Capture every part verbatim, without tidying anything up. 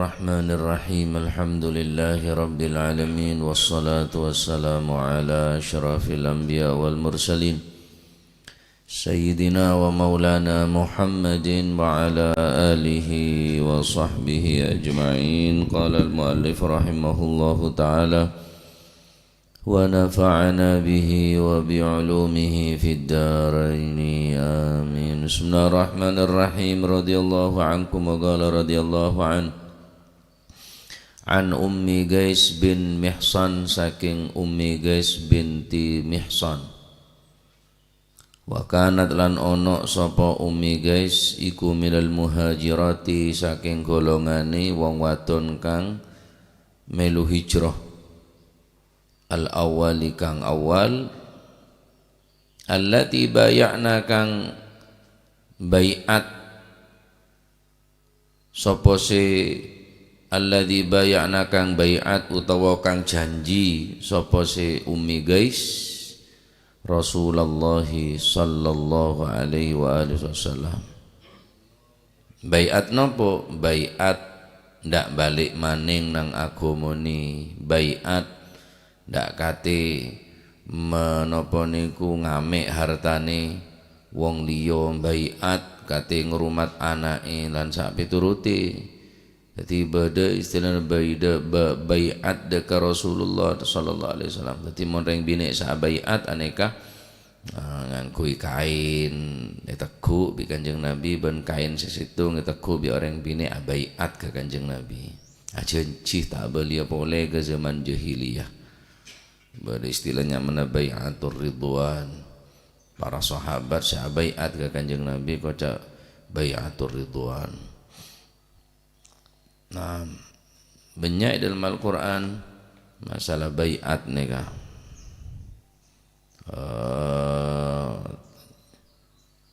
Bismillahirrahmanirrahim. Alhamdulillahirabbil alamin, wassalatu wassalamu ala asyrafil anbiya wal mursalin, sayyidina wa maulana Muhammadin wa ala alihi wa sahbihi ajma'in. Qala al-muallif rahimahullahu ta'ala, wa nafa'ana bihi wa bi ulumihi fid daraini, amin. Bismillahirrahmanirrahim. Radhiyallahu ankum, wa qala radhiyallahu an, an Ummi Qais bin Mihsan, saking Ummi Qais binti Mihsan. Wa kanat, lan ono sapa Ummi Qais iku minal muhajirati, saking golongane wong wadon kang melu hijrah. Al-awwali, kang awal, allati bay'ana, kang bai'at, sapa se, alladzi bay'ana, kang bai'at utawa kang janji sapa se Ummi Qais Rasulullah sallallahu alaihi wa alihi wasallam. Bai'at nopo? Bai'at ndak balik maning nang agamane. Bai'at ndak kate menopo niku ngame' hartane wong liya, bai'at kate ngrumat anake lan sapiturute. Dadi bada istilahna baida-, ba-, bai'at deka Rasulullah sallallahu alaihi wasallam. Dadi mon reng bine' sa bai'at aneka, ah, nganggui kain, eteggu' bi' Kanjeng Nabi, ban kain se settong eteggu' bi' oreng bine' abai'at ka Kanjeng Nabi. Ajanji ta' abaliya pole ka zaman jahiliyah. Bada istilah nyamana bai'atur ridwan. Para sahabat se abai'at ka Kanjeng Nabi koca' bai'atur ridwan. Nah, bannya' e dhalem Al-Qur'an masalah bai'at neka. Eh,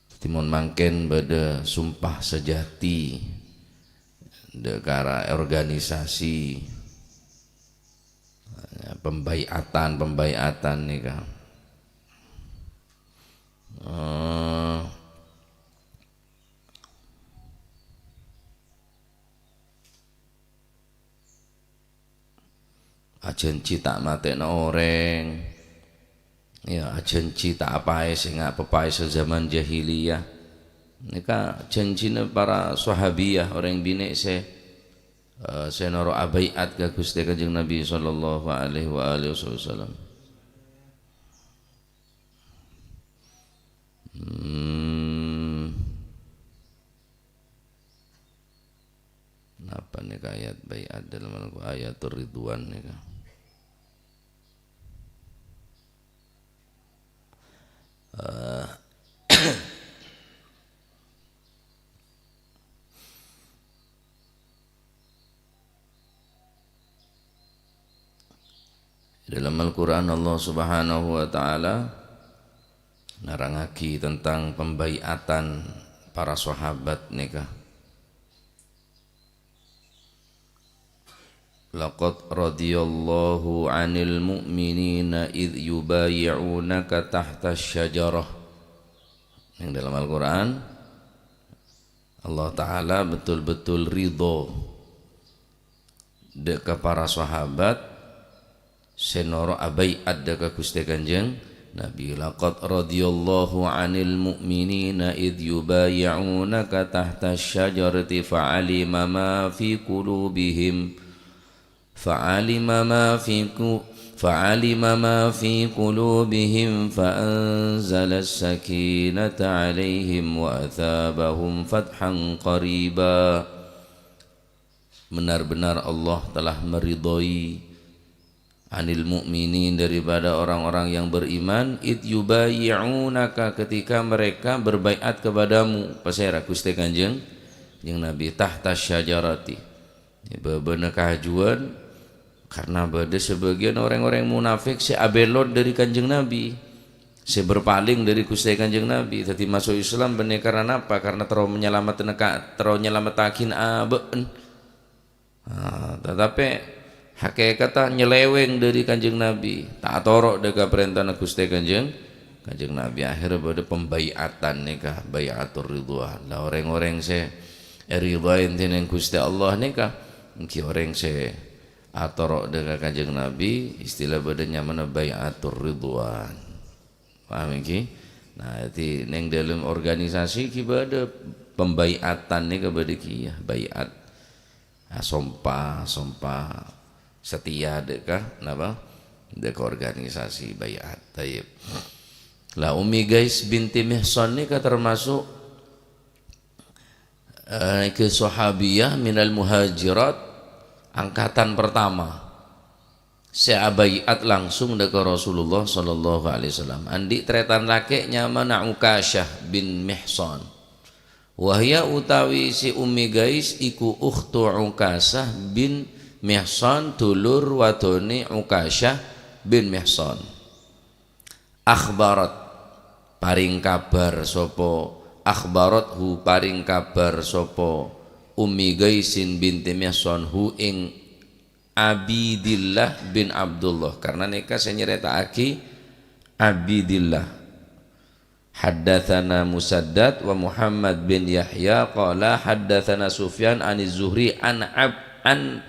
dadi mon mangken bada sumpah sejati, deka organisasi, pembai'atan, pembai'atan neka. Eh, Ajanji ta' matena oreng. Ya, ajanji ta' apae se nga-, pepae se zaman jahiliyah. Neka janjina para sahabiyah, oreng bine' se, eh, se noro' abai'at ka Guste Kanjeng Nabi sallallahu alaihi wa alihi wasallam. Hmm. Napa neka ayat bai'at dhalem Al-Qur'an? Ayatur Ridwan neka. Eh, Dalam Al-Qur'an Allah Subhanahu wa Ta'ala nerangagi tentang pembai'atan para sahabat neka. "Laqad radiyallahu 'anil mu'minina idh yubayi'unaka tahtas syajarah." Yang dalam Al-Qur'an, Allah Ta'ala betul-betul ridho deka para sahabat se noro' abai'at deka Guste Kanjeng Nabi. "Laqad radiyallahu 'anil mu'minina idh yubayi'unaka tahtas syajarati fa'alima ma fi qulubihim, fa'alima ma fi ku-, fa'alima ma fi qulubihim fa anzalas sakinata 'alaihim wa atsabahum fathan qariba." Benar-benar Allah telah meridhoi 'anil mu'minin, daripada orang-orang yang beriman, "Id yubayi'unaka," ketika mereka berbaiat kepadamu. Pasera? Guste Kanjeng, Kanjeng Nabi, "tahta syajarati." Bâbâna kajuan, karena bâdâ sebagian orang-orang munafik se abelot dari Kanjeng Nabi, se berpaling dari Guste Kanjeng Nabi. Dadi maso' Islam bânnè karena napa? Karena terro nyalametna ka-, terro nyalamettaghi abâ'na. Ah, tetapi hakikatta nyeleweng dari Kanjeng Nabi, ta' atoro' dâ' ka parentana Guste Kanjeng, Kanjeng Nabi. Akhirnya bâdâ pembaiatan nèka, baiatur ridwan. Lah, orèng-orèng sè èridhoi dèning Guste Allah nèka, èngghi orèng sè atoro' dâ' ka Kanjeng Nabi, istilah bâdâ nyamana Bai'atur Ridwan. Paham èngghi? Nah, jadi neng dalam organisasi ghi bâdâ pembai'atan nèka bâdâ ghi ya, bai'at. Ah, sompa, sompa setia dâ' ka, napa? Dâ' ka organisasi bai'at. Tayyib. Lah, Ummi Gais binti Mihsan nèka termasuk, eh, ke sahabiyah minal muhajirat angkatan pertama sè abai'at langsung dâ' ka Rasulullah sallallahu alaihi wasallam. Andi' tarètan lakè' nyamana Ukasyah bin Mihsan. Wahya utawi si Ummi Gais iku ukhtu Ukasyah bin Mihsan, dulur wadonè Ukasyah bin Mihsan. Akhbarat, paring kabar sapa, akhbarathu, paring kabar sapa Ummi Gaisin binti Mihsan hu ing Abidillah bin Abdullah. Karena nèka sè nyarèta'aghi Abidillah. Haddatsana Musaddad wa Muhammad bin Yahya qala haddatsana Sufyan an Zuhri an Ab-, an,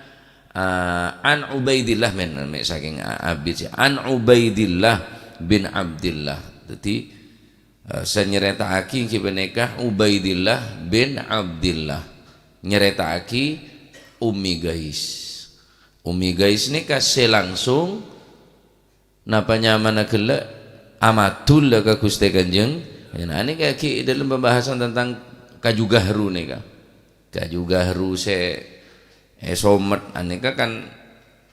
ah, an Ubaidillah, men, men saking A-, Abid sih. An Ubaidillah bin Abdillah. Jadi, eh, sè nyarèta'aghi èngghi panèka Ubaidillah bin Abdillah. Nyarèta'aghi Ummi Gais. Ummi Gais nèka sè langsung napa nyamana ghellâ' amadul ka Ghustè Kanjeng. Nah, nèka ghi' dalam pembahasan tentang kaju gahru nèka. Kaju gahru sè, eh, somet, anèka kan,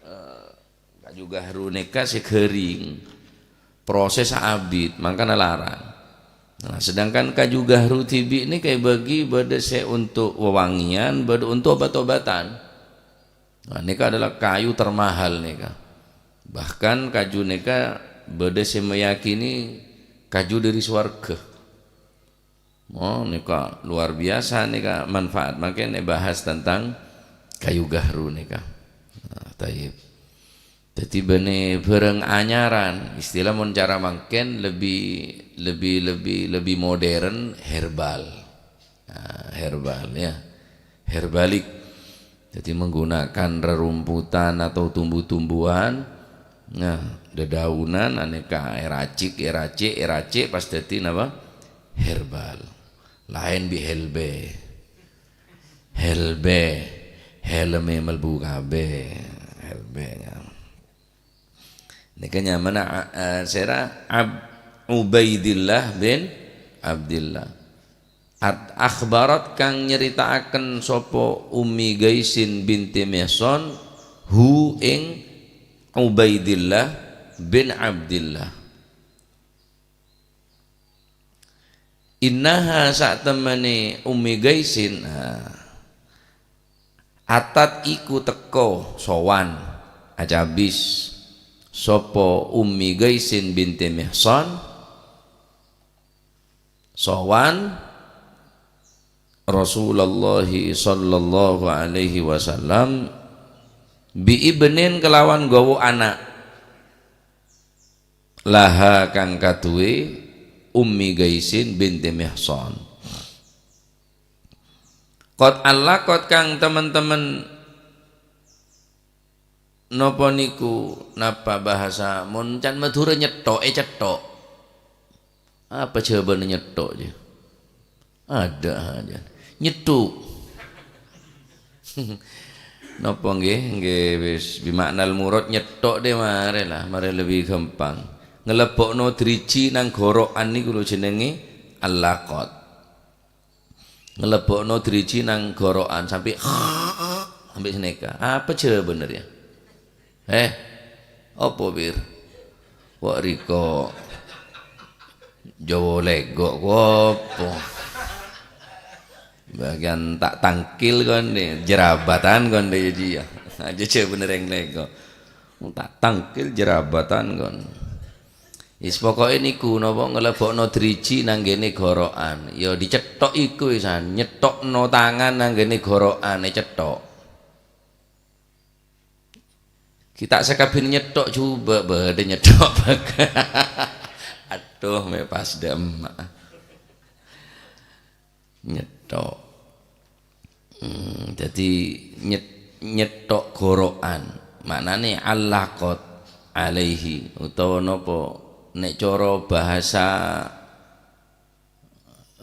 eh, kaju gahru nèka sè ghâring. Proses abit, mangkana larang. Nah, sedangkan kaju gahru dhibi' nèka èbâgi bâdâ sè untuk wewangian, bâdâ untuk obat-obatan. Nah, nèka adalah kayu termahal nèka. Bahkan kaju nèka bâdâ sè meyakini kaju dari swarga. Oh, nèka luar biasa nèka manfaat. Mangkèn bahas tentang kayu gahru nèka. Nah, tayyib. Jadi bânnè bârâng anyaran, istilah mon cara mangkèn lebih, lebih, lebih, lebih modern, herbal. Nah, herbal, ya. Herbalik. Jadi menggunakan rerumputan atau tumbuh-tumbuhan, nah, dedaunan, anèka èracik, èracik, èracik, pas dhâddhi napa? Herbal. Laèn bi' helbe. Helbe. Helme melbu kabeh. Helbe, ya. Nèka nyamana, a-, a-, sèra Ab-, Ubaidillah bin Abdillah. At-, akhbarat kang nyarèta'aken sapa Ummi Gaisin binti Mihsan, hu ing Ubaidillah bin Abdillah. Innaha, satemmanè Ummi Gaisin, nah, atat iku teka sowan, acabis, sapa Ummi Gaisin binti Mihsan, sowan Rasulullah sallallahu alaihi wasallam, bi ibnin, kelawan gawa ana'. Laha kang kaduwe Ummi Gaisin binti Mihsan. Qad allaqat kang temen-temen napa niku, napa bahasa mon can Madhurâ nyetthok, ècetthok. Apa jawabânna nyetthok, jâ? Ada aja. Nyetthok. Napa nggih? Nggih, wis, bi ma'nal murad nyetthok dè marè lah, marè lebbi ghâmpang. Ngalebbokno driji nang ghoro'an niku lho jenenge allaqat. Ngalebbokno driji nang ghoro'an sampe, sampe sanèka. Apa jâ bener ya? Eh, apa, Pir? Kok riko Jawa lego' ku apa? Bagian tak tangkil kon ni, jerabatan kon ni, ya. Aja jâ bener yang lego'. Tak tangkil jerabatan kon. Is pokoke niku napa nglebokno driji nang nggene gorokan, ya dicethok iku wisan, nyethokno tangan nang nggene gorokan, ecethok. Kita sakabin nyethok coba, badhe nyethok. Aduh, me pas dem. Nyethok. Hmm, jadi nyet-, nyetthok ghoro'an, ma'nane 'allaqat 'alaihi, utawa napa, nek cara bahasa,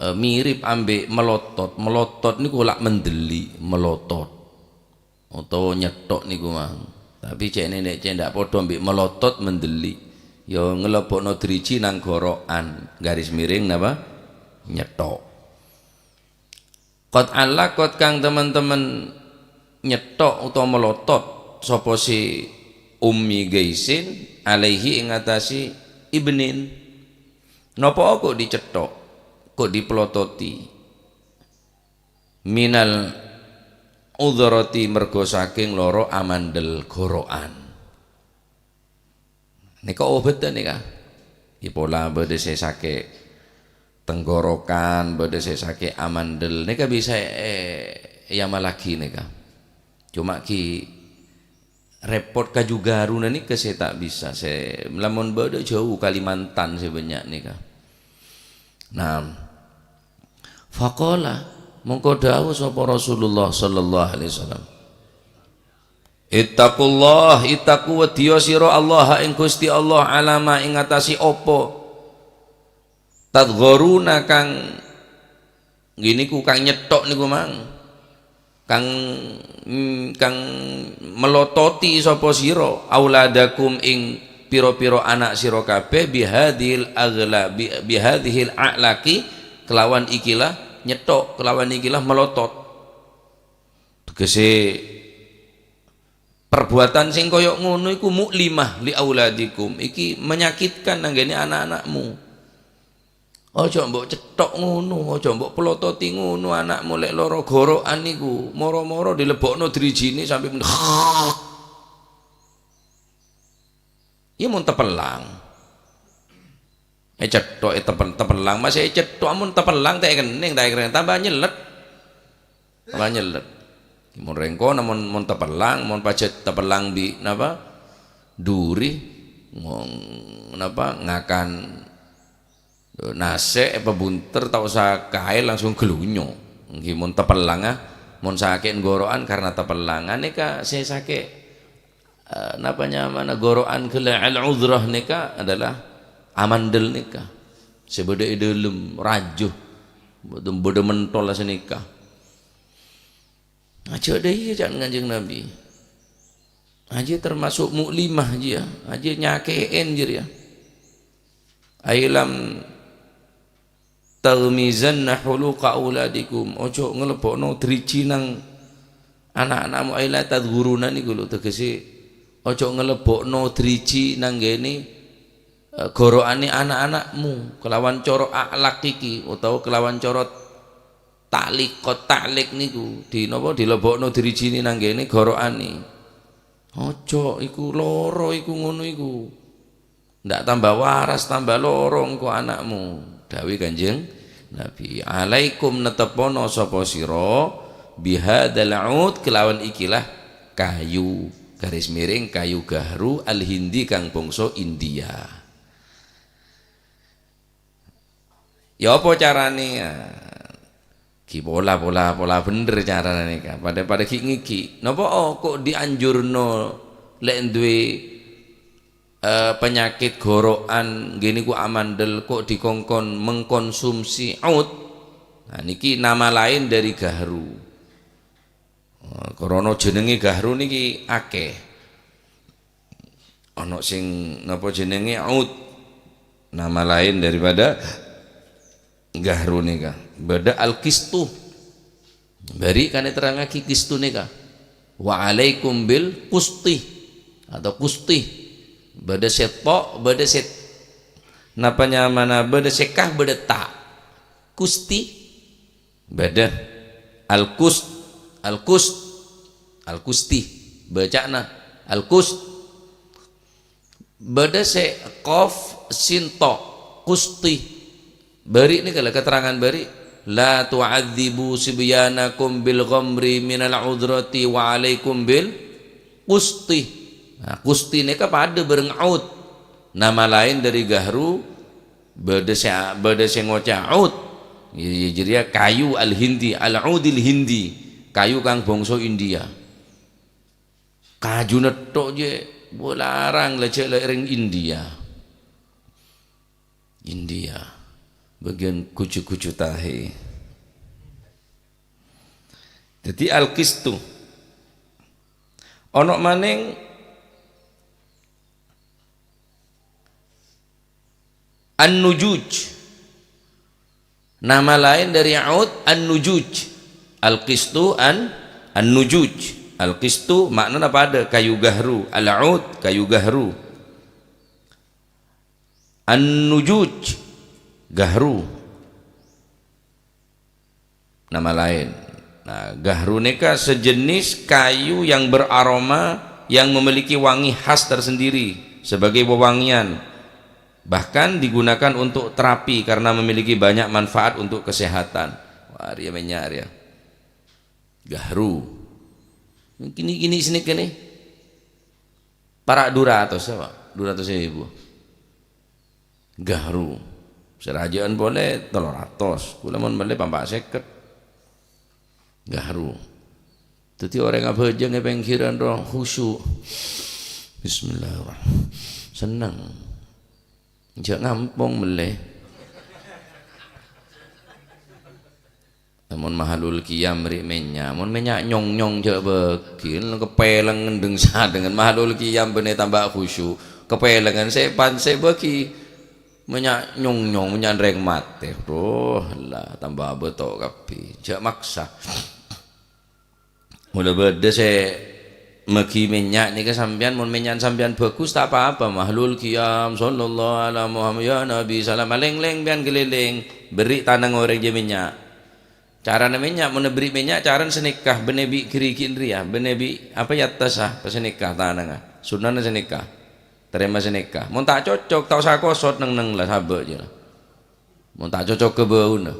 eh, mirip ambe' melotot. Melotot niku la' mendelli, melotot. Utawa nyetthok niku mang. Tapi ca'na nek ca'na ndak padha ambe' melotot, mendelli. Ya ngelebokno driji nang ghoro'an, garis miring napa? Nyetthok. Qad 'allaqat kang temen-temen nyetthok utawa melotot sapa si Ummi Gaisin 'alaihi ing atase ibnin. Napa kok dicetthok, kok dipelototi? Minal udhrati, mergo saking loro amandel ghoro'an. Nèka obhâdhân nèka. Èpola bâdâ sè sakè' tenggorokan, bâdâ sè sakè' amandel. Nèka bisa è-, èamallaghi nèka. Coma ghi' repot kaju garuna nèka sè ta' bisa, sè lamon bâdâ jhâu Kalimantan sè bânnya' nèka. Nah, faqala, mongko dawuh sapa Rasulullah sallallahu alaihi wasallam, "Ittaqullah, ittaqu, weddiya sira Allah, ing Gusti Allah, 'ala ma ing atase apa. Tadgharuna kang, ngghi niku kang nyetthok niku mang. Kang, mm, kang melototi sapa sira, auladakum ing pira-pira ana' sira kabeh, bihadzihil aghla-, bi-, bihadzihil a'laqi, kelawan ikilah nyetthok, kelawan ikilah melotot." Tegese perbuatan sing kaya ngono iku mu'limah li auladikum, iki menyakitkan nanggene ana'-ana'mu. Aja mbok cetthok ngono, aja mbok pelototi ngono ana'mu lek lara gorokan niku. Moro-moro dilebokno drijine sampe men-, ya mon tepellang. Ecetthok, etepel-, tepellang, masih ecetthok, amun tepellang ta' ekenning, ta' ekenning, tambah nyellet. Tambah nyellet. Mon rengko, mon, mon tepellang, mon pajat tepellang bi', napa? Duri, ngong-, napa? Ngakan nase, apa bunter, ta' osa kael, langsung gelunyo. Nggih, mon tepellang, ah. Mon sake' tenggorokan karena tepellang. Aneka se sake', eh, napa nyamana gorokan gella al-udhrah neka adalah amandel neka. Se badha e dhalem, rajuh, badha, badha mentol saneka. Aja' dha iya ca'na Kanjeng Nabi. Aja' termasuk muklimah jiya, aja' nyake'en jiya. Ailam taghmizanna huluqa auladikum, ojo ngelebokno driji nang ana'-ana'mu, ai la tadhuruna niku lho, tegese ojo ngelebokno driji nang gene, eh, gorokane ana'-ana'mu kelawan cara akhlak iki utawa kelawan cara ta'liq, ta'liq niku di napa dilebokno drijine nang gene gorokane. Ojo, iku loro iku, ngono iku. Ndak tambah waras, tambah loro engko anakmu. Dawuhe Kanjeng Nabi, "Alaikum, netepono sapa sira bihadzal ud, kelawan ikilah kayu, garis miring, kayu gahru al-hindi kang bangsa India." Ya apa carane? Ya, gi pola, pola, pola bener carane ka. Pada, pada gi ngigi. Napa, oh, kok dianjurno lek duwe, eh, penyakit gorokan, nggih niku amandel, kok dikongkon mengkonsumsi ud? Nah, niki nama lain dari gahru. Eh, krana jenenge gahru niki akeh. Ana sing napa jenenge ud, nama lain daripada gahru nika. Bada al-qistu. Bari kane terangagi qistu nika. "Wa alaikum bil qusti" atau kusti. Bada se tok, bada se napa nyamana, bada se kah, bada ta'. Kusti. Bada al-qust, al-qust, al-qusti. Bacana al-qust. Bada se qaf sin ta', qusti. Bari neka la keterangan bari, "La tu'adzibu sibyanakum bil ghamri minal udrati wa alaikum bil qusti." Nah, qusti neka pada bareng ud. Nama lain dari gahru, bada se, bada se ngoca ud. Ya, ya, jareya kayu al-hindi, al-udil hindi, kayu kang bangsa India. Ajunna tok jè, bâ larang la jhâ' la rèng India. India. Bâgiyân kucu-kucu tahè. Dhâddhi al-qistu. Ono' manèng an-nujuj. Nama laèn dhâri ud, an-nujuj. Al-qistu an, an-nujuj. Al-qistu ma'nana padâ, kayu gahru. Al-ud, kayu gahru. An-nujuj, gahru. Nama laèn. Nah, gahru nèka sejenis kayu yang beraroma, yang memiliki wangi khas tersendiri sebagai wewangian. Bahkan digunakan untuk terapi karena memiliki banyak manfaat untuk kesehatan. Wah, rèya mènnya' rèya. Gahru. Kènè'-kènè' sanèka nè. Para' du ratos, ya, Pak? Du ratos èbu. Gahru. Sè rajâ'ân polè tello ratos. Kaulâ mon mellè pa' empa' sèket. Gahru. Dhâddhi orèng abhâjâng è pèngghirân rowa khusyuk. Bismillahirrahmanirrahim. Senneng. Jhâ' ngampong mellè. Mon mahalul qiyam bâri' mènnya', mon mènnya' nyong-nyong jhâ' bâgi, kapèlengngen dhâng-sadhângngan mahalul qiyam bânnè tamba khusyuk, kapèlengngen sè pan sè bâgi. Mènnya' nyong-nyong, mènnya' rèng matè, duh, la, tamba abâto' kabbhi, jhâ' maksa. Mola bâdâ sè magi mènnya' nèka sampèyan, mon mènnya'an sampèyan bhâghus, ta' pa-apa. Mahalul qiyam, sallallahu ala Muhammad, ya Nabi, salam. Alèng-lèng pèyan kalèlèng, bâri' tanang orèng jâ mènnya'. Carana mènnya', mon èbâri' mènnya', carana sanèka, bânnè bi' ghârighi'ân rèya, bânnè bi', apa, yattasa, apa sanèka tanangnga. Sunnana sanèka. Tarèma sanèka. Mon ta' cocok, ta' osa kosot, neng-neng la, sabâ' jâ la. Mon ta' cocok ka bâuna.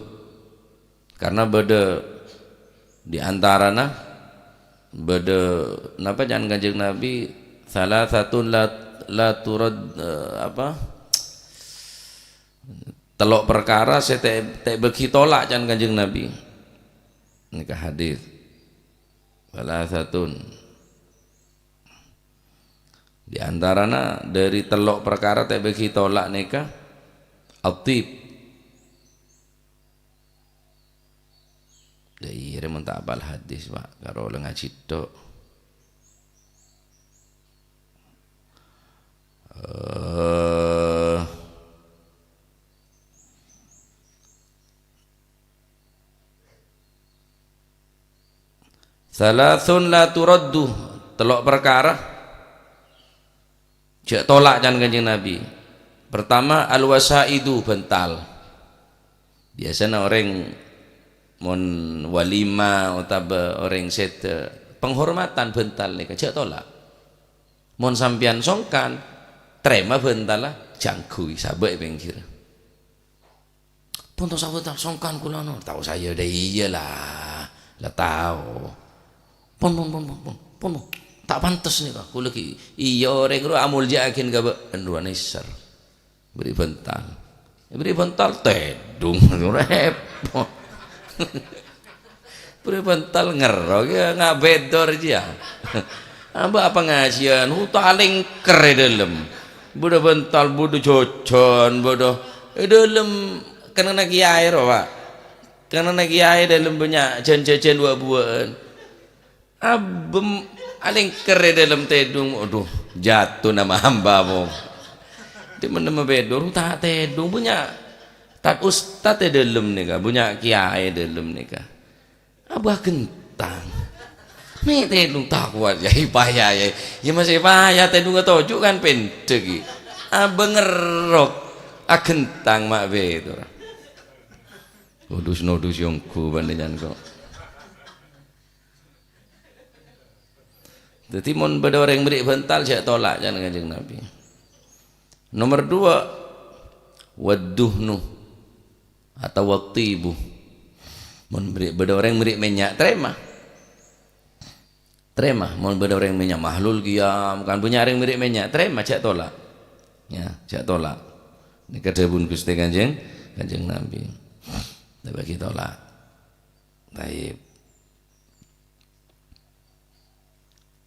Karna bâdâ di antarana, bâdâ, napa ca'na Kanjeng Nabi, "Tsalasatun la, la turad," eh, apa? Tello' parkara sè ta', ta' èbâgi tola', ca'na Kanjeng Nabi. Nèka hadis. "Tsalasatun." Di antarana dâri tello' parkara ta' èbâgi tola' nèka, at-thib. Dâ' iyâ rè mon ta' apal hadis, Pak, karo la ngajhi tok. Eh, "Tsalatsun la turaddu," tello' parkara jhâ' tola' ca'na Kanjeng Nabi. Pertama, al-wasaidu, bântal. Biasana orèng mon walima otabâ orèng sèdhâ, penghormatan bântal nèka jhâ' tola'. Mon sampèyan songkan, tarèma bântalla, jhângghuy, sabâ' è pèngghir. "Pon, ta' osa bântal, songkan kaulâ, no." "Ta' osa, iyâ dâ' iyâ la. La tao." "Pon, pon, pon, pon, pon, pon, pon. Ta' pantes nèka, kaulâ ghi' iyâ orèng rowa amoljâ'âghin ka bâ'." Endhuwâ nèser. Bâri' bântal. Bâri' bântal, tèdung. Repot. Bâri' bântal ngerro, iyâ, nga' bâdor jiyâ. Abâ' apa ngajhiyân, hu, ta' lèngker è dâlem. Bâdâ bântal, bâdâ jhâjhân, bâdâ è dâlem kennengnganna kèyaè rowa, Pak. Kennengnganna kèyaè dâlem bânnya' jhân-jhâjhân wâ'-buwâ'ân. Abem, alèngker è dâlem tèdung, adhu, jhâto nama hamba, mo. Dimma-dimma bâdâ, ta' tèdung, bânnya' tad ustad è dâlem nèka, bânnya' kèyaè è dâlem nèka. Abâ' ghentang. Mè' tèdung ta' kowat, yâ, èpaya, yâ. Yâ, masih èpaya, tèdung katoju' kan pendek, ghi. Abâ' ngerrok, aghentang ma' bâdâ. Nodus-nodus yongghu panèyan kok. Dhâddhi, mon bâdâ orèng bâri' bântal, jhâ' tola', ca'na Kanjeng Nabi. Nomer duwâ', wadduhnu atawa wattibu. Mon bâri', bâdâ orèng bâri' mènnya', tarèma. Tarèma, mon bâdâ orèng mènnya', mahlul qiyam, kan bânnya' orèng bâri' mènnya', tarèma, jhâ' tola'. Yâ, jhâ' tola'. Nèka dhâbuna Ghustè Kanjeng, Kanjeng Nabi. Ta' bâgi tola'. Taib.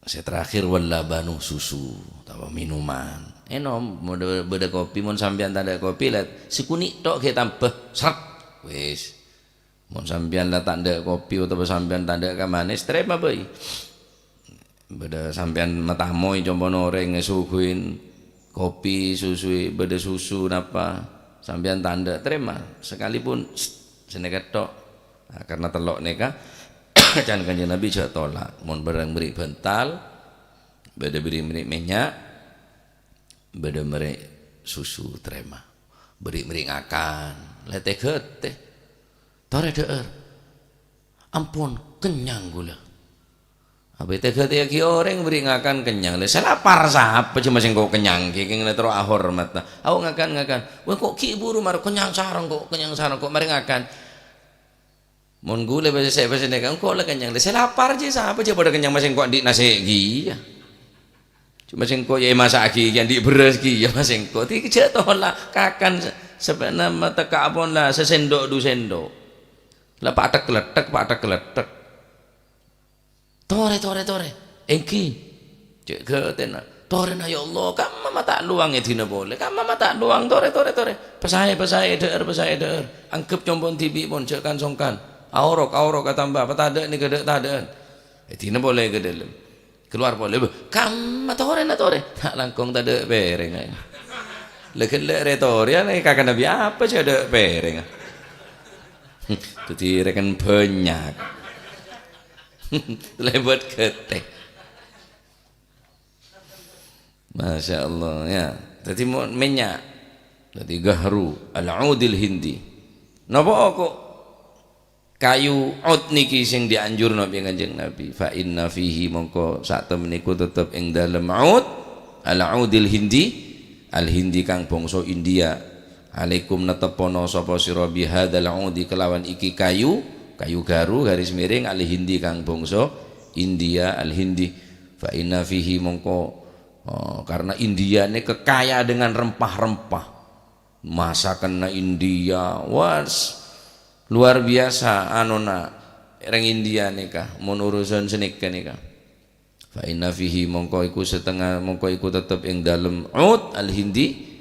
Sè terakhir, wal labanu, susu, otabâ minuman. Ènom, bâdâ, bâdâ kopi, mon sampèyan ta' adâ' kopi, la, sè kunè' tok ghi' tambâ, sret. Wis. Mon sampèyan la ta' adâ' kopi otabâ sampèyan ta' adâ' ka manis, tarèma bhâi. Bâdâ sampèyan matamoy compo'na orèng èsuguhin kopi, susui, bâdâ susu napa, sampèyan ta' adâ', tarèma. Sakalipun, sè nèka tok. Nah, karna tello' nèka, can Kanjeng Nabi jhâ' tolak. Mon bârâng bâri' bhântal, bâdâ bâri' mènè' mènnya', bâdâ mènè' susu, tarèma. Bâri' mènè' ngakan, lètè ghâtè. Torè dhâ'âr. Ampon, kennyang ghulâ. Abâ' tèghâ tèyaghi orèng bâri' ngakan kennyang. Lè, sè lapar sapa jhâ' masèngko' kennyang, kèngèng lè terro ahormat. Ayo ngakan, ngakan. Wah, kok ghi' buru maro kennyang sareng kok, kennyang sareng kok, marè ngakan. Mon ghulâ bâsè sè bâsè nèka, engko' la kennyang. Lè, sè lapar jhâ' sapa jhâ' padâ kennyang masèngko' andi' nasè' ghiyâ. Coma sèngko' ya èmasa'aghi andi' bherrâs ghiyâ masèngko'. Ti jhâ' tolak, kakan se-, sebenarna matekka' pon la sasèndok du sèndok. La pathèk-lèthèk, pathèk-lèthèk. "Torè, torè, torè." "Èngghi." Cè' ghâtèna. "Torèna, ya Allah, kamma ma' ta' lowang èdina polè. Kamma ma' ta' lowang, torè, torè, torè. Pèsaè, pèsaè, dhâ'âr, pèsaè, dhâ'âr. Angghep compo'na dhibi' pon, jhâ' kan-songkan. Aorok, aorok atamba, patadâ' nèka dâ'-tadâ'ân." Èdina polè ka dâlem. Kalowar polè, "Bâh, kamma torèna torè?" "Ta' langkong tadâ' pèrèngnga." "La ghellâ' rè torèya nè kakana bi' apa sè adâ' pèrèngnga?" Dhâddhi rèken bânnya'. Lèbât ghâtè. Masya Allah, ya. Dhâddhi mo-, mènnya'. Dhâddhi gahru, al-udil hindi. Napa kok Kayu ud nèki sè èanjurna bi' Kanjeng Nabi. "Fa inna fihi," mongko satemma'a iku tetep ing dalem ud, al-udil hindi, al-hindi kang bangsa India. "Alaikum," nateppono sapa sira, "bihadzal udi," kelawan iki kayu, kayu garu garis miring al-hindi kang bangsa India, al-hindi. "Fa inna fihi," mongko, oh, karena India nèka kaya dengan rempah-rempah. Masakanna India, was, luar biasa anona rèng India nèka, mon urusan sanèka nèka. "Fa inna fihi," mongko iku setengah, mongko iku tetep ing dalem ud al-hindi,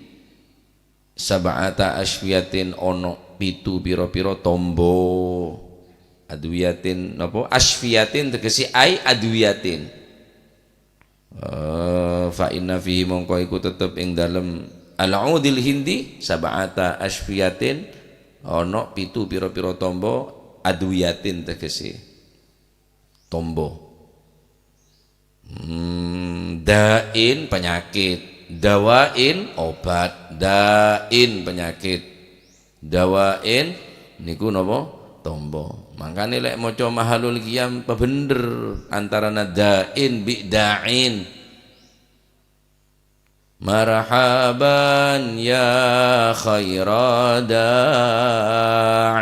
"sab'ata asfiyatin," ono pitu pira-pira tombo. Adwiyatin, napa? Asfiyatin tegese ai adwiyatin. Eh, "fa inna fihi," mongko iku tetep ing dalem al-udil hindi, "sab'ata asfiyatin," ono pitu pira-pira tombo, "adwiyatin," tegese tombo. Hmm, da'in, penyakit. Dawain, obat. Da'in, penyakit. Dawain niku napa? Tombo. Mangkane lek maca Mahalul Qiyam pabender antarana da'in bi' da'in. Marhaban ya khaira da'.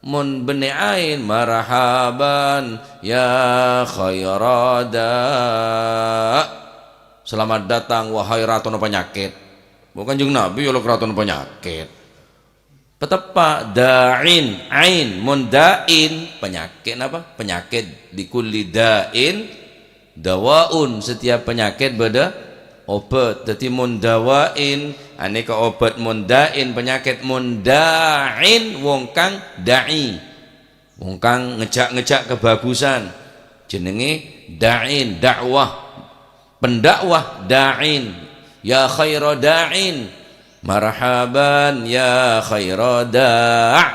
Mon benne ain, marhaban ya khaira da'. Selamat datang, wahai ratona panyakit. Bukan Kanjeng Nabi ya lo ratona panyakit. Pateppa', da'in, ain, mon da'in, penyakit napa? Penyakit, likulli da'in dawaun, setiap penyakit bâdâ obat. Dâddhi, mon dawain, aneka obat, mon da'in, penyakit, mon da'in, wong kang da'i. Wong kang ngejak-ngejak kebagusan, jenenge da'in, dakwah, pendakwah, da'in. Ya khaira da'in, marhaban ya khaira da'.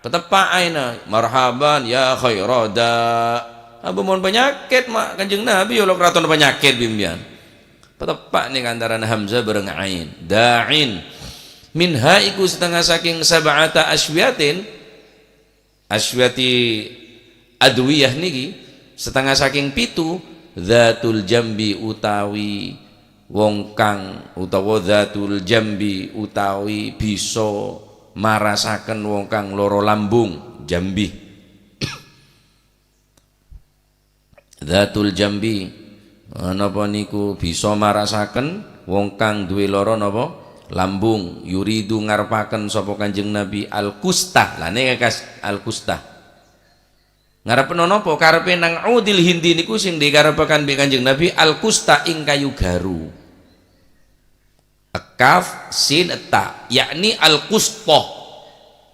Pateppa' aina, marhaban ya khaira da'. Apa mon penyakit, ma' Kanjeng Nabi ya lo ratona penyakit bi' mbiyan. Pateppa' nèka antarana hamzah bareng ain. Da'in. Minha iku setengah saking sab'ata aswiyatin, aswati adwiyah niki setengah saking pitu, dzatul jambi utawi wong kang, utawa dzatul jambi utawi bisa marasaken wong kang loro lambung, jambi. Dzatul jambi, eh, napa niku bisa marasaken wong kang duwe lara napa? Lambung, yuridu ngarepaken sapa Kanjeng Nabi al-kusta. Lah nèka kas-, al-kusta. Ngarep napa? Karebbhâ nang 'udil hindi niku sing dikarebbhâ bi' Kanjeng Nabi al-qusta ing kayu garu. Kaf, sin, ta, yakni al-qusta.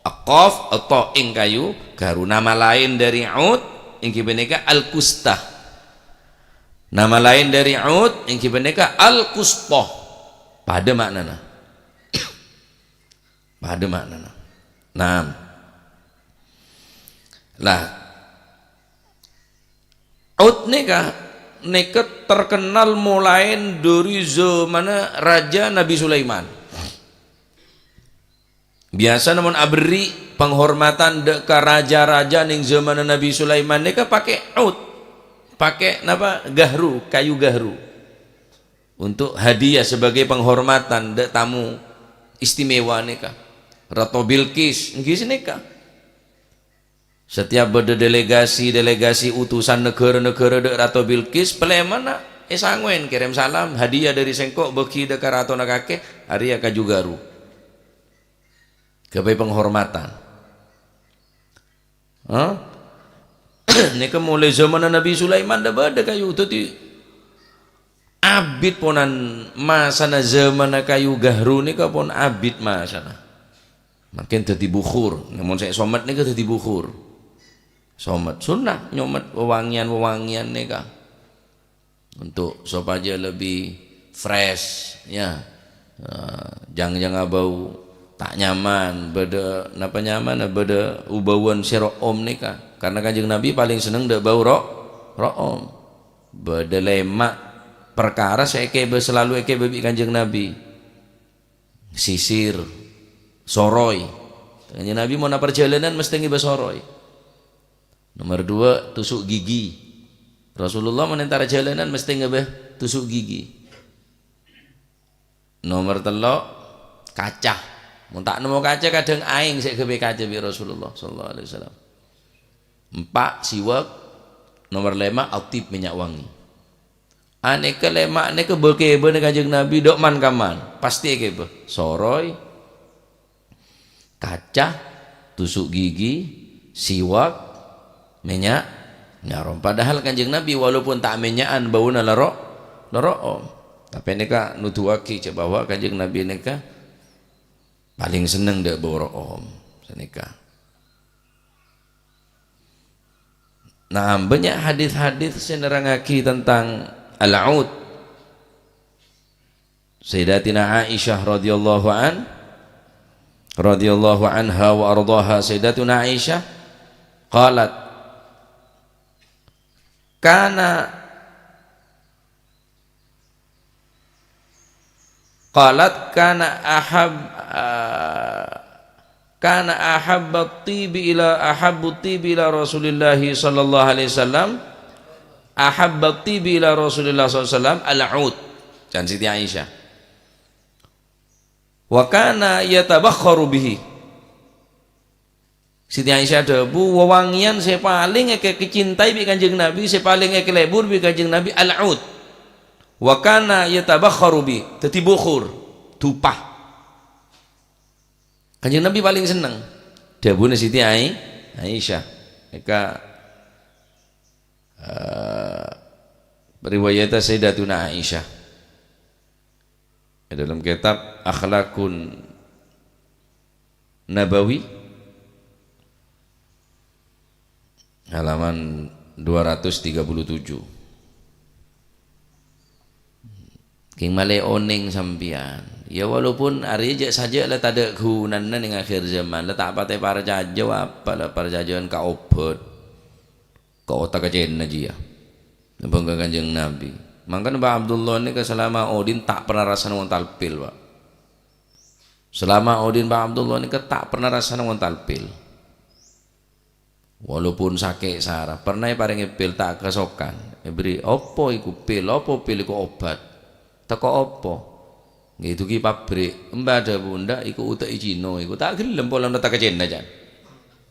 Qaf, ta ing kayu garu. Nama lain dari 'ud inggih panèka al-qusta. Nama lain dari 'ud inggih panèka al-qusta. Padâ ma'nana. Padâ ma'nana. Naam. Lah, 'ud nèka, nèka terkenal molaè dâri zamanna Raja Nabi Sulaiman. Biyasana mon aberri' panghormadhân dâ' ka raja-raja neng zamanna Nabi Sulaiman nèka pakè 'ud. Pakè napa? Gahru, kayu gahru. Untuk hadiah sebagai panghormadhân dâ' tamu istimewa nèka. Rato Bilqis, ngghi sanèka. Setiap bâdâ delegasi-delegasi utusan naghârâ-naghârâ dâ' Rato Bilqis, palèmana èsangowè kèrèm salam, hadiah dâri sèngko' bâgi dâ' ka ratona kakè, arèya kaju gahru. Ghâbây panghormadhân. Hah? Nèka molaè zamanna Nabi Sulaiman dâ' bâdâ kayu, dâddhi abit ponan masana zamanna kayu gahru nèka pon abit masana. Mangkèn dâddhi bukhur. Mon sè somet nèka dâddhi bukhur. Somet, sunnah nyomet wewangèyan-wewangèyan nèka. Untuk supaya lebih fresh, ya. Eh, jhâng-jhâng abâu ta' nyaman, bâdâ napa nyaman, bâdâ ubâuwân sè ro'om nèka. Karena Kanjeng Nabi palèng senneng dâ' bâu ro-, ro'om. Bâdâ lèma' parkara sè èkèbâ, selalu èkèbâ bi' Kanjeng Nabi. Sisir, soroy. Kanjeng Nabi mon aparjhâlânan mestè ngèbâ soroy. Nomor dua, tusuk gigi. Rasulullah mon entara jhâlânan mestè ngèbâ tusuk gigi. Nomor tello', kaca. Mon ta' nemmo kaca, kadhâng aèng sè èghâbây kaca bi' Rasulullah sallallahu alaihi wasallam. Empa', siwak. Nomor lèma', athib, mènnya' wangi. Anèka lèma' nèka bâ-, kèbâna Kanjeng Nabi dâ' man-kamman, pastè èkèbâ. Soroy, kaca, tusuk gigi, siwak, mènnya', nyarong. Padahal Kanjeng Nabi walaupun ta' mènnya'an bâuna la ro-, la ro'om. Tapè nèka nuduwaghi jâ' bahwa Kanjeng Nabi nèka palèng senneng dâ' bâu ro'om. Sanèka. Nah, bânnya' hadis-hadis sè nerrangngaghi tentang al-'ud. Sayyidatina Aisyah radhiyallahu an-, radhiyallahu anha wa ardhaha, Sayyidatuna Aisyah qalat, kana, qalat, kana ahab-, ah, kana ahabbat tibi ila, ahabbut tibi ila Rasulillahi sallallahu alaihi wasallam, ahabbat tibi ila Rasulillah sallallahu alaihi wasallam al-'ud. Can Siti Aisyah. Wa kana yatabakharu bihi. Siti Aisyah adhâbu, "Wewangèyan sè palèng èkè-, èkacintai bi' Kanjeng Nabi, sè palèng èkalebur bi' Kanjeng Nabi, al-'ud. Wa kana yatabakharu bi, dâddhi bukhur, dupa." Kanjeng Nabi palèng senneng. Dhâbuna Siti Ai-, Aisyah. Èka, eh, riwayat Sayyidatuna Aisyah. Di dalam kitab Akhlakun Nabawi, halaman dua ratus tiga puluh tujuh. Kèng malè onèng sampèyan. Ya, walaupun arèya jâ' sajâ' la tadâ' ghunana neng akhir zaman, la ta' patè parcajâ, apa la parcajâ'ân ka obat. Ka otak kacèna jiyâ. Napa ka Kanjeng Nabi. Mangkana Mbah Abdullah nèka salama odi'na ta' pernah rassana ngontal pil, Pak. Salama odi'na Mbah Abdullah nèka ta' pernah rassana ngontal pil. Walaupun sakè' sara, pernah èparèngè pil ta' kasokan. Èbherri', "Apa iku pil? Apa pil iku obat?" Teko apa? Ngghi, èdughi pabrik. Mbah dhâbu, "Ndak, iku ute'è Cina iku." Ta' ghellem polana otak kacèna, can.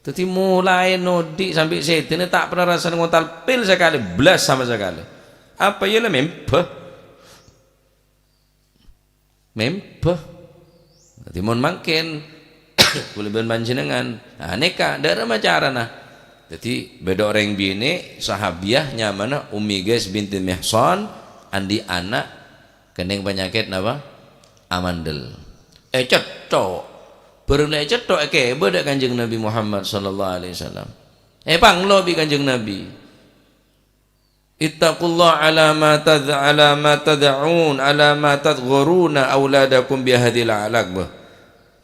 Dâddhi, molaè nodi' sampè' sèdina ta' pernah rassana ngontal pil sakalè, blas sama sakalè. Apa ya la membah? Membah. Dâddhi, mon mangkèn, kaulâ bân panjhennengngan, ah, nèka, dâ' remma carana. Dhâddhi, bâdâ orèng binè' sahabiyah nyamana Ummi Ghais binti Mihsan, andi' ana' kennèng panyakèt napa? Amandel. Ècètthok. Bârâng la ècètthok, èkèbâ dâ' Kanjeng Nabi Muhammad sallallahu alaihi wasallam. Èpanglo bi' Kanjeng Nabi. "Ittaqullaha ala ma tadz-, ala ma tad'un, ala ma tadgharuna auladakum bihadzil a'laq," bâh.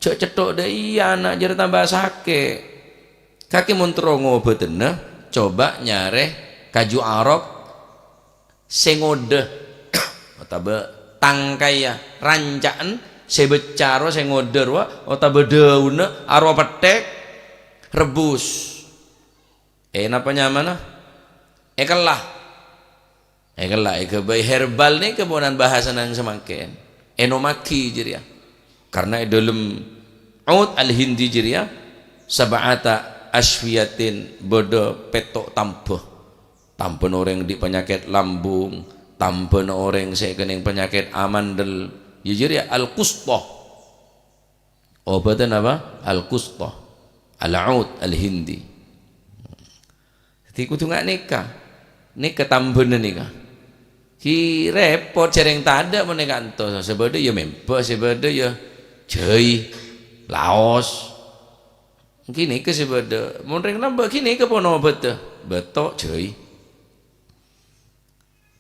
Jhâ' cètthok dâ' iyâ ana' jârèya tamba sakè'. Kakè mon terro ngobâdhâna, coba nyarè kaju arok sè ngodâ, otabâ tangkaya ranca'en sè becca rowa sè ngodâ rowa, otabâ dâunna arowa pettèk, rebbhus. Eh, napa nyamana? Èkella. Èkella, èghâbây herbal nèka ponan bhâsana samangkèn. Ènomaghi jârèya. Karna è dâlem Ud Al-Hindi jârèya, sab'ata asfiyatin, bâdâ pètto' tambhâ. Tambhâna orèng andi' panyakèt lambung, tambhâna orèng sè kennèng panyakèt amandel. Yâ jârèya Al-Qustah. Obâdhâ napa? Al-Qustah, Al-Ud, Al-Hindi. Dhâddhi kodhu nga' nèka. Nèka tambhâna nèka. Ghi rèpot, jhârèng tadâ' mon nèka kantos. Sè bâdâ yâ membâ, sè bâdâ yâ jhâi, laos. Ghi nèka sè bâdâ. Mon rèng lambâ' ghi nèka pon obâdhâ. Bâto', jhâi.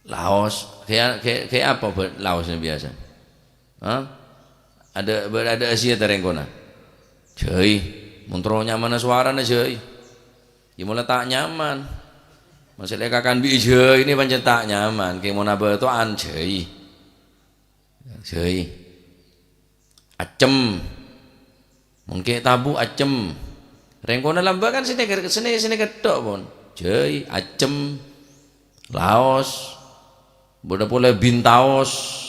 Laos, kaya, kaya, kaya apa bâ-, laosnya biasa? Hah? Ada, ada Asia tarengkona? Jai. Montro nyamana suarana jai. Ya mulai tak nyaman. Masalah kakan bi jai ini pancen tak nyaman. Kayak mau nabatoan jai. Jai. Accem. Mengke tabu accem. Rengkona lamba kan sini, sini, sini ketok pon. Jai, accem, laos, boda pole bintaos.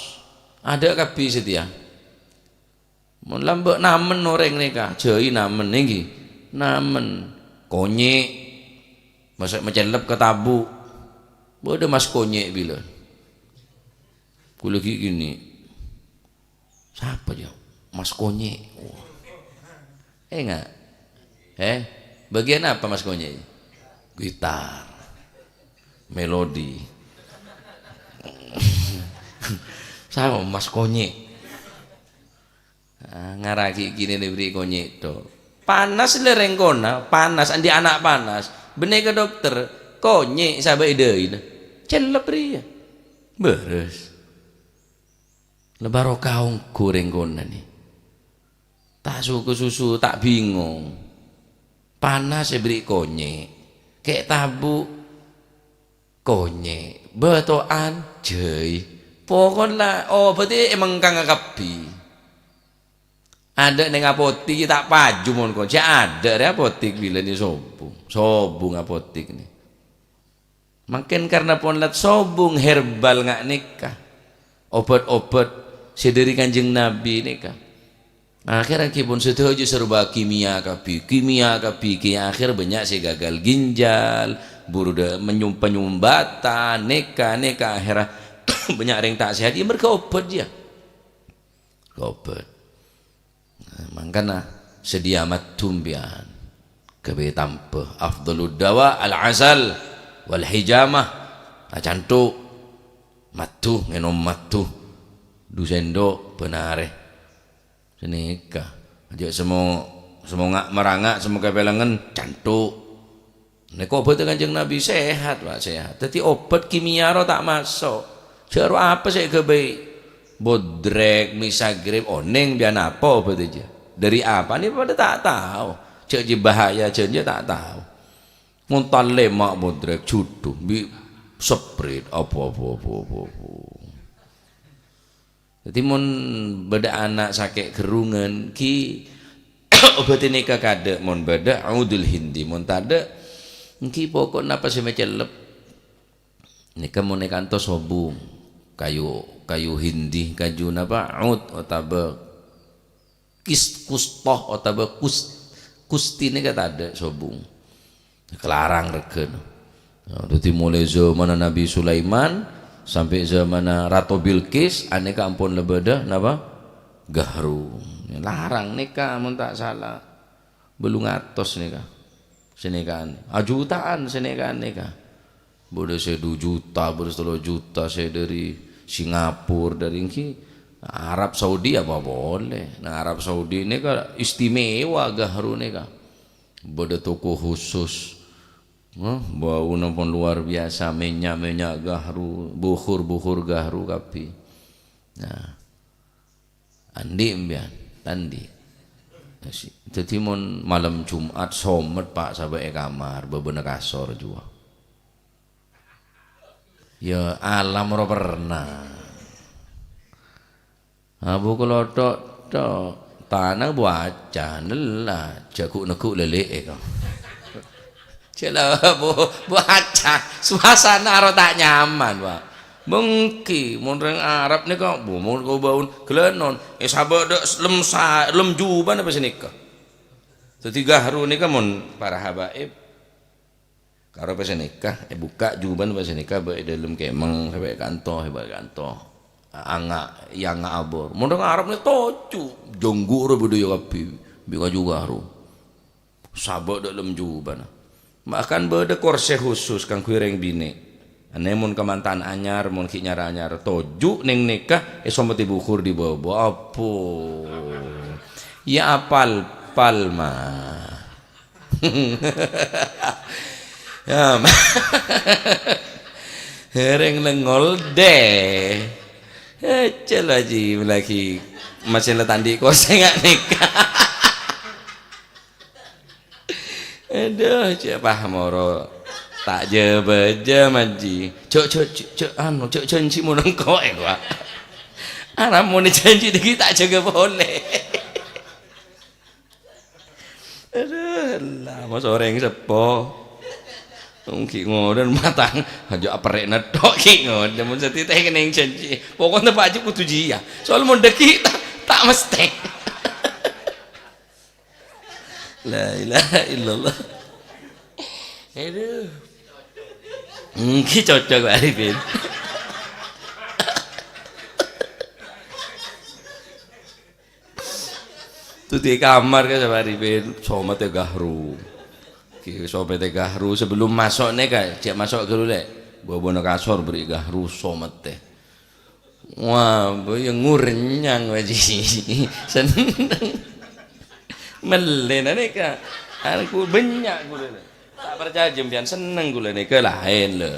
Ada kabi setia. Mon lamba namen oreng neka, jai namen nenggi. Namen. Konyek. Masa mecelep ke tabu. Boda mas konyek bila. Kulagi gini. Sapa, Jo? Mas Konyek. Enggak? Eh? Bagian apa Mas Konyek? Gitar. Melodi. Sama Mas Konyek. Ah, ngaragi gini nih beri Konyek to. Panas le rengkona, panas, andi anak panas. Bene ke dokter, Konyek sahabat idai. Celep ria. Beres. La barokah ongghu rengkona ni. Ta' suku susu, ta' bingung. Panas èbèrri' konyè'. Kè' tabu' konyè'. Bâto'an jâi. Pokon la, oh, berarti emang kang kabbhi. Adâ' neng apotik, ta' paju mon konyè'. Adâ' rè apotik bilâna sobung. Sobung apotik ni. Mangkèn karna pon lat sobung herbal nga' nèka, obat-obat sè dhâri Kanjeng Nabi nèka. Akhèr ghi pon sadhâjâ serba kimia kabbhi, kimia kabbhi, ghi akhèr bânnya' sè gagal ginjal, buru dâ-, menyum-, penyumbatan, nèka, nèka, akhèr bânnya' rèng ta' sehat, ya merga obat, ya. Obat. Nah, mangkana sedia madhu sampèyan. Ghâbây tambhâ. Afdhalud dawa al-asal wal hijamah. Acanthu'. Madhu, ngènom madhu. Du sendok, bân arè. Sanèka. Ajâ' semo-, semonga' maranga', semo kapelengen, canthu'. Nèka obatta Kanjeng Nabi, sehat, Pak, sehat. Dhâddhi obat kimia rowa ta' maso'. Jâ' rowa apa sè èghâbây? Bodrek, misagrip, onèng biyan apa obatta jâ? Dhâri apa? Nèka padâ ta' tao. Jâ' jiyâ bahaya, jâ' jiyâ ta' tao. Ngontal lèma' bodrek, judhu, bi' seprit, apa, apa, apa, apa, apa. Dhâddhi, mon bâdâ ana' sakè' gherrungan, ghi obâdhi nèka kadâ'. Mon bâdâ, Udul Hindi. Mon tadâ', ghi pokok napa sè macellep. Nèka mon èkantos sobung. Kayu, kayu Hindi, kaju napa? Ud, otabâ kis-, kustoh, otabâ kus-, kusti nèka tadâ' sobung. Kalarang règhâna. Nah, dhâddhi molaè zamanna Nabi Sulaiman sampè' zamanna Rato Bilqis, anèka ampon la bâdâ napa? Gahru. Larang nèka mon ta' sala. Bâllung atos nèka. Sè nèka, ajuta'an sè nèka-nèka. Bâdâ sè du juta, bâdâ sè tello juta, sè dâri Singapura, dâri èngghi Arab Saudi apa polè. Nang Arab Saudi nèka istimewa gahru nèka. Bâdâ toko khusus. Hah, bâuna pon luar biasa, mènnya'-mènnya' gahru, bukhur-bukhur gahru kabbhi. Nah. Andi' empèyan, ta' andi'. Dâddhi mon malem Jum'at somet, Pa', sabâ' è kamar, bâbâna kasor jhuwa. Ya, alam ro pernah. Abu kelotho'-tho', tana buaca, nella, jhâ' ghu'-negghu' lèlè'è, kok. Jhâ' la bu-, buaca, suasana ro ta' nyaman, Pa'. Mènggi, mon rèng Arab nèka, bu-, mon kobâun, ghellânon, è sabâ' dâ' lem sa-, lem jubana apa sè nèka. Dâddhi gahru nèka mon para habaib. Karo apa sè nèka, èbukka' jubana apa sè nèka, bâ' è dâlem kemeng, sampai kanto, sampai kanto. Anga', èanga' abor. Mon rèng Arab nèka toju', jhânggu' ro budaya kabbhi, bi' kaju gahru. Sabâ' dâ' lem jubana. Bahkan bâdâ korsè khusus kaangghuy rèng binè'. Anè mon kamantan anyar, mon ghi' nyar-anyar, toju' neng nèka, èsomettè bukhur è bâbâ. Apo. Ya apal-pal, ma. Ya, ma. Rèng lengol dè. Ecel aji lagi masih la tandi' korsè nga' nèka. Adhu, cè' pa moro ta' jâ-bâjâ, manji. Jhâ', jhâ', jhâ', jhâ', anu, jhâ' jhânjhi mon engko', è, wa. Arapa mon jhânjhi dhâggi' ta' jâgâ polè. Adhu, la, masa orèng seppo. Wong ghi' ngodâ matang, aja aperrè'na tok ghi' ngodâ, mon satèya ta' kennèng jhânjhi. Pokokna Pak Haji kodhu jiyâ. Soal mon dhâggi' ta', ta' mesthè. La ilaha illallah. Adhu. Èngghi cocok, Pak Arifin. Dâddhi è kamar ka, Pak Arifin, somettè gahru. Ghi, somettè gahru, sebelum maso' nèka, jhâ' maso' ghâllu, Lè'. Bâbâna kasor bherri' gahru, somettè. Wah, bâ, ya ngurnyang, Pak Ji. Senneng. Mellèna nèka. Anu, bânnya' ghulâ. Ta' parcajâ sampèyan, senneng ghulâ nèka laèn, lho.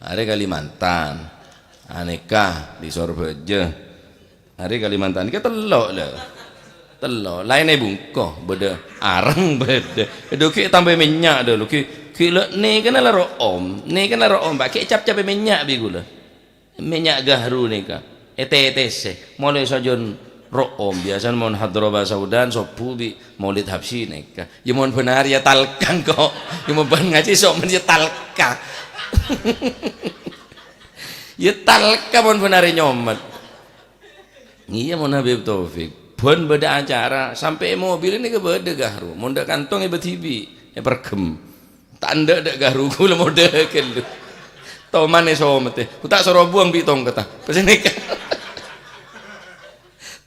Arè Kalimantan. Anèka di Sorbhâjâ. Arè Kalimantan nèka tello', lho. Tello'. Laèn è bungko, bâdâ areng, bâdâ. Adhu, ghi' tambâi mènnya', dâ, lho. Ghi', ghi' lè-, nèkana la ro'om. Nèkana la ro'om, Pak. Ghi' cap-capè mènnya' bi' ghulâ. Mènnya' gahru nèka ètetesè, molaè sajân ro'om. Biyasana mon hadroba saudan, sobbhu bi' Maulid Habsyi nèka. Ya mon bân arè ya talka, kok. Ya mon bân ngajhi somen ya talka. Ya talka mon bân arè nyomet. Iyâ, mon Habib Taufik. Bân bâdâ acara, sampè' è mobil nèka bâdâ gahru. Mon dâ' kantong è bâdhibi', èperghem. Tandhâ dâ' gahru ghulâ modâ ghâllu. Toman è somettè. Ku ta' soro buwâng bi' tongketta. Pas nèka.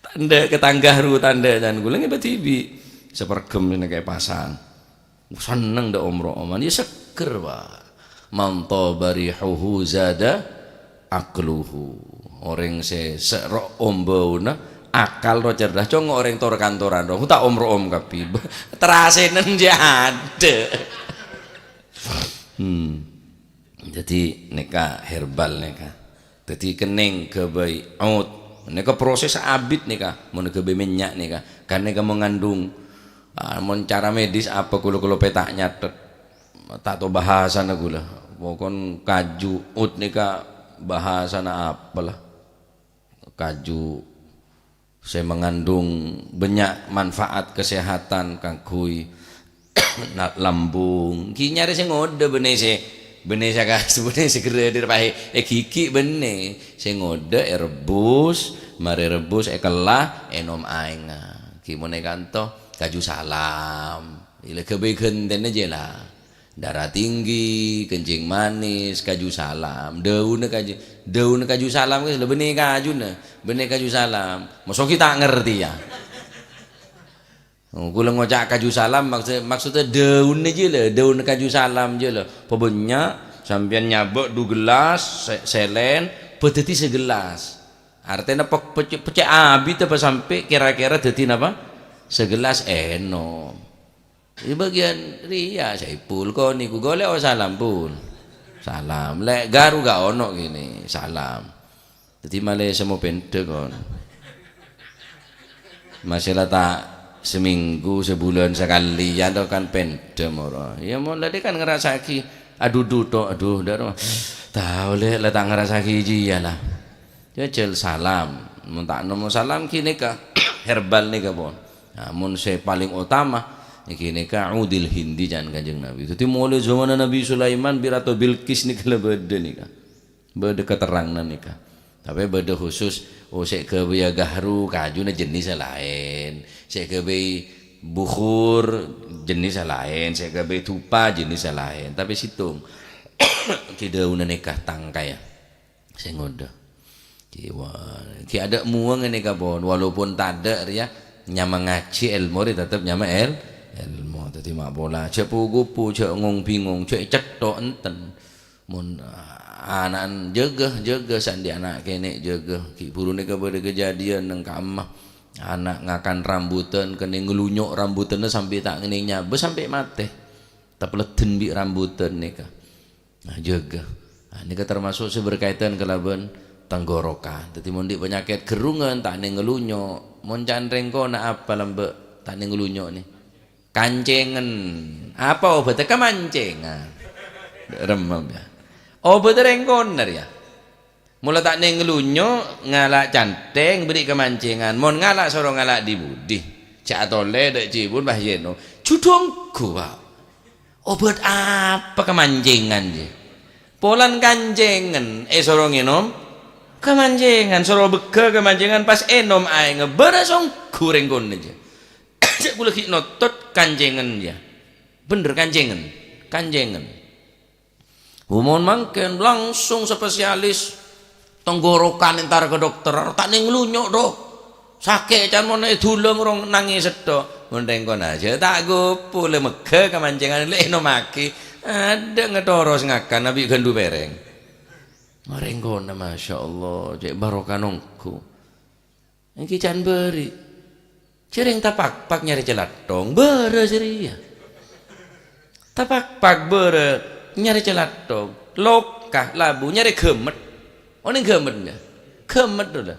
Tandhâ ka tang gahru, tandhâ can ghulâ ngèbâ dhibi'. Saperghem nèka èpasang. Senneng dâ' om-ro'oman. Ya seger, Pak. "Man thaba rihuhu zada aqluhu." Orèng sè, sè ro'om bâuna, akal ro cerdas. Cong orèng tor-kantoran ro. Ku ta' om-ro'om kabbhi. Terasèna jiyâ adâ'. Hmm. Dâddhi nèka herbal nèka. Dâddhi kennèng ghâbây oud. Nèka proses abit nèka, mon ghâbây mènnya' nèka. Kan nèka mengandung, ah, mon cara medis apa ghulâ, ghulâ pèta' nyathet. Ta' tao bahasana ghulâ. Pokon kaju oud nèka bahasana apa la? Kaju sè mengandung bânnya' manfaat kesehatan kaangghuy na-, lambung. Ghi nyarè sè ngodâ bânnè sè, bânnè sè kas-, bânnè sè ghârâ dâri paè, è ghi' bânnè. Sè ngodâ èrebbhus, marè rebbhus èkella, ènom aèngnga. Ghi mon è kanto, kaju salam. Ila ghâbây ghântèna jiyâ la. Darah tinggi, kencing manis, kaju salam. Dâuna kaju, dâuna kaju salam, lho, bânnè kajuna, bânnè kaju salam. Mosok ghi' ta' ngartè, ya? Oh, kaulâ ngoca' kaju salam, maksud, maksudnya daunnya jiyâ la, daun kaju salam jiyâ la. Pabânnya', sampèyan nyabâ' du gelas, se-, sèlèn, bâdâddhi sagelas. Artèna pe-, pece', pece' abit apa sampè' kèra-kèra dâddhi napa? Sagelas ènom. È bâgiyân rèya, Saipul, kon niku golè'o salam, Pul. Salam. Lè' garu ga' ono kènè, salam. Dâddhi malè sè mo pèndhâ, kon. Masè la ta' seminggu, sabulân sakalèyan to kan pèndhâ moro. Iyâ, mon la dhi kan ngrasa'aghi adudhu to, adhu, dâ' roma. Tao, Lè', la ta' ngrasa'aghi jiyâ la. Jhâjhâl salam. Mon ta' nemmo salam, ghânèka herbal nèka pon. Nah, mon sè palèng otama, ghânèka Udil Hindi ca'na Kanjeng Nabi. Dâddhi, molaè zamanna Nabi Sulaiman bi' Rato Bilqis nèka la bâdâ nèka. Bâdâ katerranganna nèka. Tapè bâdâ khusus, oh, sè èghâbâyâ gahru kajuna jennissa laèn. Sè èghâbây bukhur jennissa laèn. Sè èghâbây dupa jennissa laèn. Tapè sèttong. Kèdauna nèka tangkaya. Sè ngodâ. Ki wa-, ki adâ' muwang nèka pon, walaupun tadâ' rèya nyama ngajhi èlmo rè tetep nyama èl-, èlmo. Dâddhi ma' pola, jhâ' pu-kupu, jhâ' ngong-bingong, jhâ' ècètto' enten. Mon, ah, ana'na jâgâ, jâgâ, sè andi' ana' kènè' jâgâ. Ghi' buru nèka bâdâ kajhâdhiyân neng ka'emma. Ana' ngakan rambutan, kennèng nglunyo' rambutanna sampè' ta' ngennèng nyabâ, sampè' matè. Tapaleddhân bi' rambutan nèka. Nah, jâgâ. Nah, nèka termasuk sè berkaitan kalabân tenggorokan. Dâddhi, mon andi' panyakèt gherrungan, ta' neng nglunyo'. Mon can rèng kona apa lambâ' ta' neng nglunyo' nè? Kancèngan. Apa obhâddhâ? Kamancèngan. Remmem, yâ. Obhâddhâ rèng kona rèya. Mola ta' neng nglunyo', ngala' canthèng, bâri' kamancèngan. Mon ngala', soro ngala' dhi-budhi. Jhâ' atolè dâ' jhibun, bah, yèno. Judhung ghu, Pak. Obhât apa kamancèngan, yâ? Polana kancèngan, èsoro ngènom kamancèngan, soro bhegghâ kamancèngan, pas ènom aèngnga, bârâs ongghu rèng kona, yâ. Jhâ' kaulâ ghi' notot kancèngan, yâ. Bhender, kancèngan. Kancèngan. Mon mangkèn langsung spesialis tenggorokan entara ka dokter, ta' neng nglunyo', Dok. Sakè' can mon èdulâng rong nangès setto'. Mon rèng kona jhâ' ta' gopo, la megghâ kamancèngan, la ènomaghi. Adâ' ngatoros ngakan abi' gandhu pèrèng. Rèng kona, masyaallah, cè' barokah ongghu. Èngghi can bâri'. Jhâreng tapakpak nyarè calathong, bârâs rèya. Tapakpak bârâ nyarè calathong, loka, labu nyarè ghâmmet. Onèng ghâmmet, yâ? Ghâmmet, dhu, la.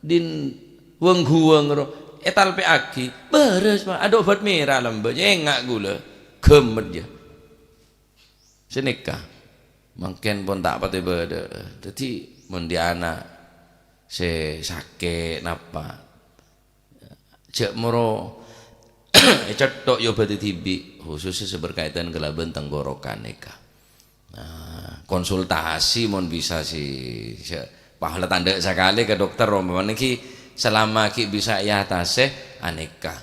Dhin wâng-ghuwâng, ro, ètalpè'aghi, bârâs, Pak. Adhu obat mèra lambâ', ènga' ghulâ. Ghâmmet, yâ. Sanèka, mangkèn pon ta' patè bâdâ. Dâddhi, mon dhi' ana' sè sakè' napa, jhâ' moro ècètto' èobhâdhi dhibi', khususnya sè berkaitan kalabân tenggorokan nèka. Nah, konsultasi mon bisa sè, sè, pahala tandhâ sakalè ka dokter, ompamana ghi' salama ghi' bisa èatasè, anèka.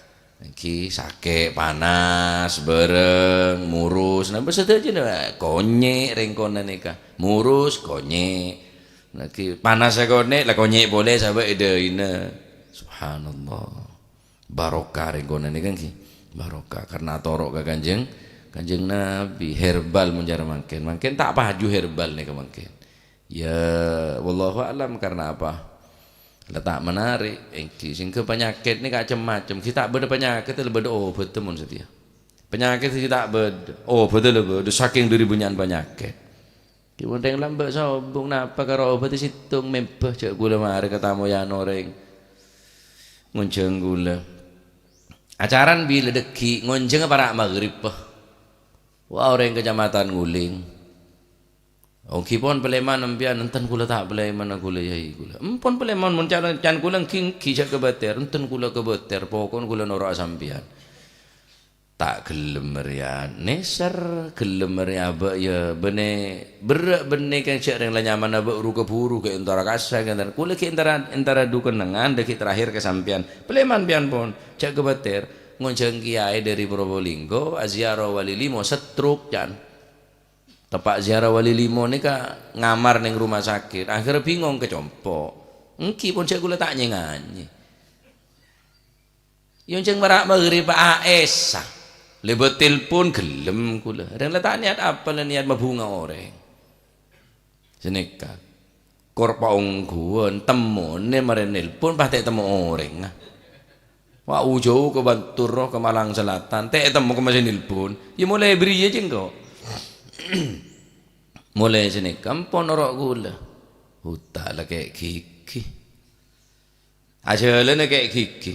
Èngghi sakè', panas, bârâng, murus, napa sadhâjâna, konyè' rèng kona nèka. Murus, konyè'. Lagi panas konyè', la konyè' polè sabâ' èdhâina. Subhanallah. Barokah rèng kona nèka, èngghi. Barokah karena atoro' ka Kanjeng, Kanjeng Nabi. Herbal mon cara mangkèn. Mangkèn ta' paju herbal nèka mangkèn. Ya, wallahu a'lam karena apa? La ta' menarik, èngghi. Sehingga panyakèt nèka cem-macem. Ghi' ta' bâdâ panyakèt, la bâdâ obhâddhâ mon satèya. Panyakèt ghi' ta' bâdâ, obhâddhâ la bâdâ, sakèng dhâri bânnya'an panyakèt. Ghi' mon rèng lambâ' sobung, napa karo obhâddhâ sèttong, mèmbâ jhâ' ghulâ marè katamoyan orèng. Ngonjhâng ghulâ. Acarana bilâ dhâggi', ngonjhângnga para' maghrib, bâh. Wah, orèng kacamatan Nguling. Ongghi pon palèman sampèyan, enten ghulâ ta' palèmana ghulâ, yâi ghulâ. Empon palèman, mon can, can ghulâ èngghi, èngghi jhâ' kabâtèr, enten ghulâ kabâtèr, pokokna ghulâ noro'a sampèyan. Ta' ghellem rèya nèser, ghellem rèya abâ' yâ bânnè, berrâ' bânnè kèng jhâ' rèng la nyamana bâ' ru-kabhuru ghi' entara kassa' kènten. Ghulâ ghi' entara, entara dhu kennengngan, dâggi' terakhir ka sampèyan. Palèman pèyan pon, jhâ' kabâtèr. Ngonjhâng kèyaè dhâri Probolinggo, aziarah Wali Limo, stroke, can. Teppa' ziarah Wali Limo nèka ngamar neng rumah sakit. Akhirnya bingung ka compo'. Èngghi pon jhâ' ghulâ ta' nyè-nganyè. Iyâ, onjhâng mara' maghrib, a, èsa. Lèbât telpon, ghellem kaulâ. Rèng la ta' niat apa, la niat mabhunga orèng. Sanèka. Kor paongghuwân, temmona marè nelpon, pas ta' temmo orèng, ah. Wa' ujâu ka Bantul rowa, ka Malang Selatan, ta' temmo ka masè nelpon. Iyâ, molaè bâriyâ jhâ' engko'. Molaè sanèka, ampon noro' kaulâ. Uta' la kè' ghighi. Ajhâlâna kè' ghighi.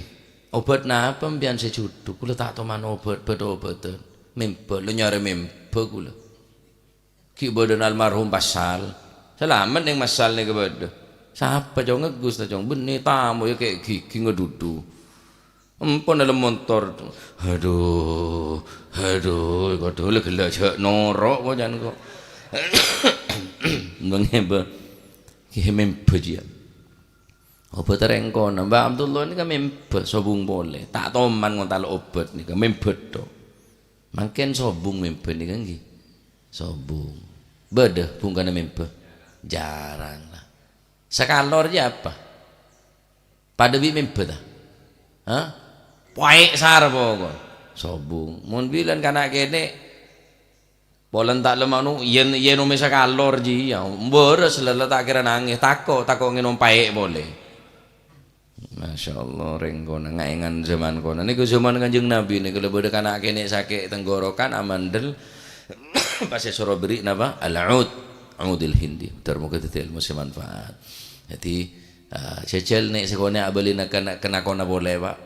"Obhât napa empèyan sè jhudhu?" "Kaulâ ta' toman obhât, bâdâ obhâdhân." "Membhâ, la nyarè membhâ kaulâ." Ghi' bâdâna almarhum Pasal. Salamet neng Masal nèka bâdâ. "Sapa, Cong? Agus ta, Cong?" "Bânnè tamoy kè' ghighi ngadhudhu." Ampon dâlem montor. "Adhu, adhu, kodhu la ghellâ' jhâ' noro' koca'na ko'." Bângè bâ. Ghi' membhâ jiyâ. Obhât rèng kona, Mbah Abdullah nèka membhâ sobung polè. Ta' toman ngontala obhât nèka, membhâ tho. Mangkèn sobung membhâ nèka ngghi. Sobung. Bâdâ bhungkana membhâ? Jhârâng la. Sakalor jiyâ apa? Padâ bi' membhâ ta? Hah? Paè' sar pokok. Sobung. Mon bilân kana' kènè', polana ta' lem anu, yen, yen omè sakalor jiyâ, bârâs la, la ta' kèra nangès, tako', tako' ngènom paè' polè. Masya Allah, rèng kona, ngaèngan zaman kona. Nèko zaman Kanjeng Nabi nèko la bâdâ kana' kènè' sakè' tenggorokan, amandel, pas èsoro bherri' napa? Al-ud, udil hindi. Mudah-mudahan dhâddhi ilmu sè manfaat. Dhâddhi, ah, jhâjhâl nè' sè konè' abâlina kana', kana' kona polè, Pak.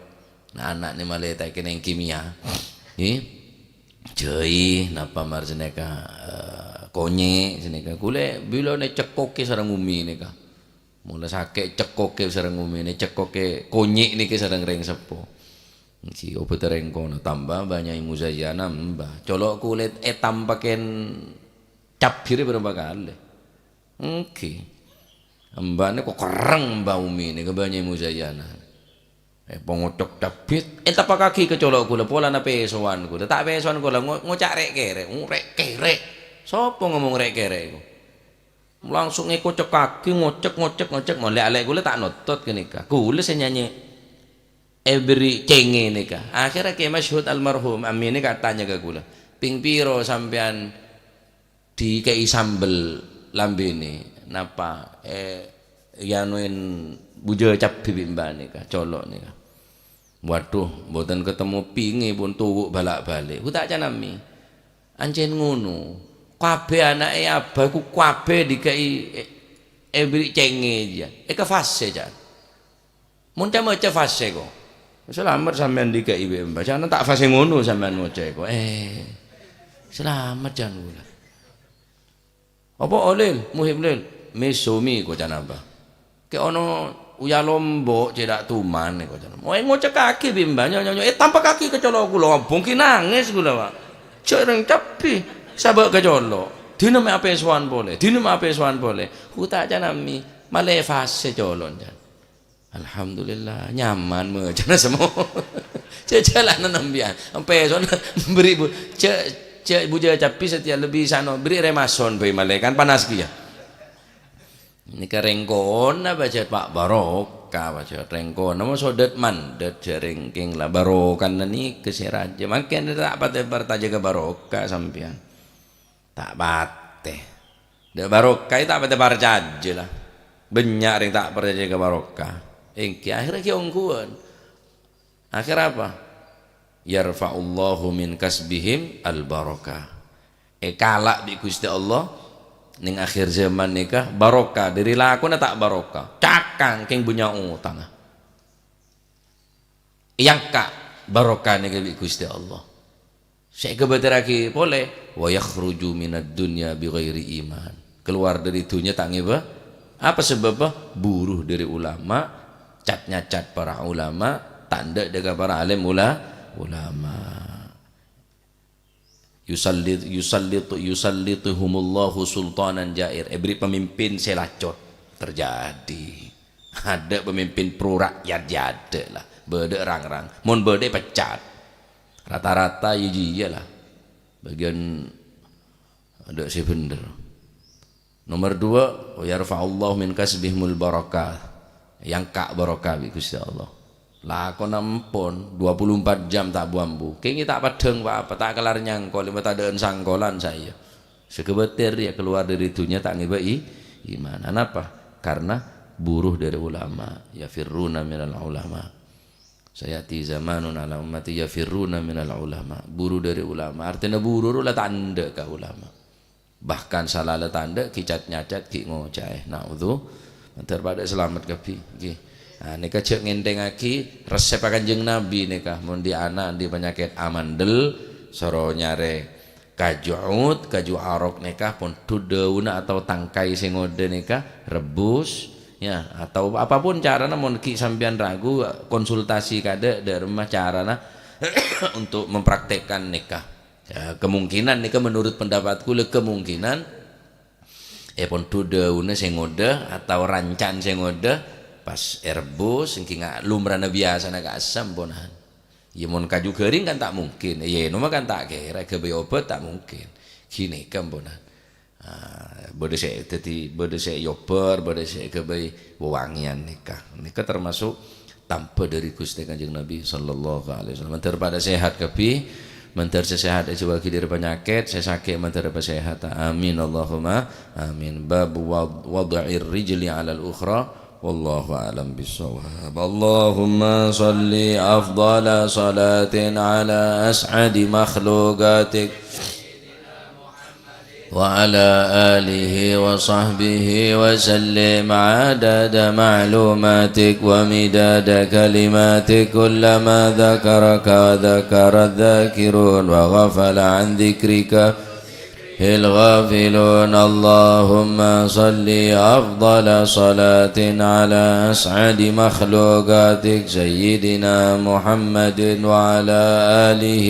Nah, ana' nè malè ta' kènèng kimia. Ngghi. Jhâi, napa mar sanèka, eh, konyè' sanèka. Kulâ bilâ nè cekkokkè sareng ummi nèka. Mola sakè' cekkokkè sareng ummi nè, cekkokkè konyè' nèka sareng rèng seppo. Ngghi, obhât rèng kona tamba bânnya' muzayyana, mbah. Colo' kulâ ètampakèn cabbhi rè bârâmpa kalè. Ngghi. Embana ko' kerreng, emba ummi nèka bânnya' muzayyana. Eh, pangocok cabbhi, ètampakaghi ka colo' kulâ, polana pèsowan kulâ. Ta' pèsowan kulâ, ngo-, ngoca' rè'-kèrè', rè'-kèrè'. Sapa ngomong rè'-kèrè' iku? Langsung èkocokaghi, ngocek, ngocek, ngocek. Molè alè' kulâ ta' notot ghânèka. Kulâ sè nyanyè. Èbherri' cèngè nèka. Akhèrra Kè Masyhud almarhum, ammi nèka atanya ka kulâ, "Pèng piro sampèyan dikè'i sambel lambinè, napa, eh, èanuen bujâ cabbhi bi' emba nèka, colo' nèka?" Waduh, mboten katemmo pèngè pon towu' bala'-bâli'. Ku ta' can ammi. Ancèn ngono. Kabbhi ana'è abâ ku kabbhi dikè'i, eh, èbherri' cèngè jiyâ. Èkafase, can. Mon ca-maca fase, ko'. Salamet sampèyan dikè'i bi' emba. Jhâ' ta' fase ngono sampèyan ngoca', ko'. Eh, salamet jhân kulâ. Apa, Olil? Muhib, Lil? Mesomi, ko' can abâ. Kè' ono uya lombo', cè' ta' toman, ko' can. Moy ngocekaghi bi' emba, nyo, nyo, nyo. Eh, tampakaghi ka colo' kulâ, bongki nangès kulâ, Pak. Jhâ' rèng cabbhi, sabâ' ka colo'. Dinah mè' apèsowan polè, dinah mè' apèsowan polè. Ku ta' can ammi, malè fase colo', can. Alhamdulillah, nyaman macana semmo. Jhâjhâlana sampèyan. Empè sona bherri' bu-, jhâ', jhâ' bujâ cabbhi satèya lebbi sano, bherri' remason bhâi malè, kan panas kèya. Nèka rèng kona bâjât, Pak, barokah bâjât rèng kona, mon sodât mandât jhâ' rèng kèng la barokana nèka sè rajâ. Mangkèn ta' patè parcajâ ka barokah sampèyan. Ta' patè. Dâ' barokah ta' patè parcajâ, la. Bânnya' rèng ta' parcajâ ka barokah. Èngghi, akhèrra ghi' ongghuwân. Akhèrra apa? "Yarfa'ullahu min kasbihim al-barakah." Èkala' bi' Ghustè Allah neng akhèr zaman nèka barokah. Dâri lakona ta' barokah. Cakang kèng bânnya' otangnga. Èangka' barokah nèka bi' Ghustè Allah. Sè èkabâtèrraghi polè, "Wa yakhruju minad dunya bi ghairi iman." Keluar dâri dhunnya ta' ngèbâ. Apa sabâbbhâ? Buru dâri ulama, cat-nyacat para ulama, ta' endâ' dâ' ka para alim ula-, ulama. Yusallit-, yusallit-, yusallituhumullahu sultanan jair. Èbherri' pamimpin sè lacot. Terjadi. Adâ' pamimpin pro rakyat jiyâ adâ', la. Bâdâ rang-rang. Mon bâdâ, pecat. Rata-rata iyâ jiyâ, la. Bâgiyân adâ' sè bhendher. Nomor dua, "Wa yarfa'ullahu min kasbihimul barakah." Èangka' barokah bi' Ghustè Allah. Lakona empon, dua puluh empat jam ta' bu-ambu. Kèngèng ta' peddhâng pa-apa, ta' kellar nyangkol, ta' dâ'ân sangkolan saèya. Sè kabâtèr ya keluar dari dunia ta' ngèbâ i-, iman. Anapa? Karena buru dari ulama. Yafirruna minal ulama. Sayati zamanun ala ummati yafirruna minal ulama. Buru dari ulama. Artèna buru ro la tandhâ ka ulama. Bahkan sala la tandhâ ghi' cat-nyacat ghi' ngocaè. Na'udzu-, mandhâr padâ salamet kabbhi. Ngghi. Nah, nèka jhâ' ngènthèngaghi reseppa Kanjeng Nabi nèka. Mon dhi' ana' dhi' panyakèt amandel, soro nyarè kaju ud, kaju arok nèka pon dhu dâunna atau tangkai sè ngodâ nèka, rebbus, ya, atau apapun carana mon ghi' sampèyan ragu, konsultasi kadâ' dâ' remma carana untuk mempraktekkan nèka. Ya, kemungkinan nèka menurut pendapat kaulâ kemungkinan, eh, pon dhu dâunna sè ngodâ atau ranca'an sè ngodâ pas èrebbus, ènggi nga-, lumrana biyasana ka'assam ponahan. Ya, mon kaju ghâring kan ta' mungkin. Ya, ènoma kan ta' kèra, èghâbây obat ta' mungkin. Ghânèka ponahan. Ah, bâdâ sè dhâddhi, bâdâ sè èobbhâr, bâdâ sè èghâbây wewangèyan nèka. Nèka termasuk tambhâ dâri Ghustè Kanjeng Nabi sallallahu alaihi wasallam. Mandhâr padâ sehat kabbhi, mandhâr sè sehat èjhâuwaghi dâri panyakèt, sè sakè' mandhâr èpasehat. Amin, Allahumma amin. Bab wad-, wad'ir rijli 'alal ukhra. Wallahu a'lam bissawab. Allahumma shalli afdhala shalatin 'ala as'adi makhluqatik. وعلى آله وصحبه وسلم عدد معلوماتك ومداد كلماتك، كلما ذكرك وذكر الذاكرون وغفل عن ذكرك الغافلون. اللهم صل أفضل صلاة على أسعد مخلوقاتك سيدنا محمد وعلى آله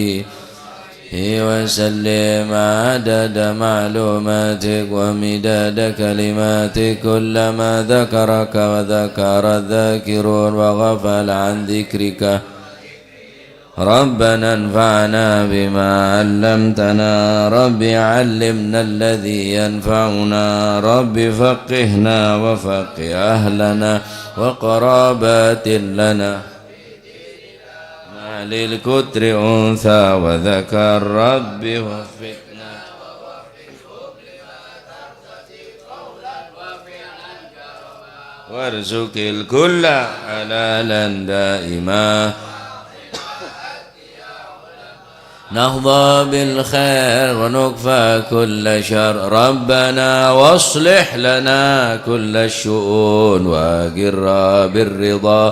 وسلم عدد معلوماتك ومداد كلماتك، كلما ذكرك وذكر الذاكرون وغفل عن ذكرك. ربنا انفعنا بما علمتنا، رب علمنا الذي ينفعنا، رب فقهنا وفقه أهلنا وقرابات لنا. مع للكتر أنثى وذكر، رب وفقنا وارزق الكل حلالا دائما. نحظى بالخير ونكفى كل شر. ربنا واصلح لنا كل الشؤون وأقر بالرضا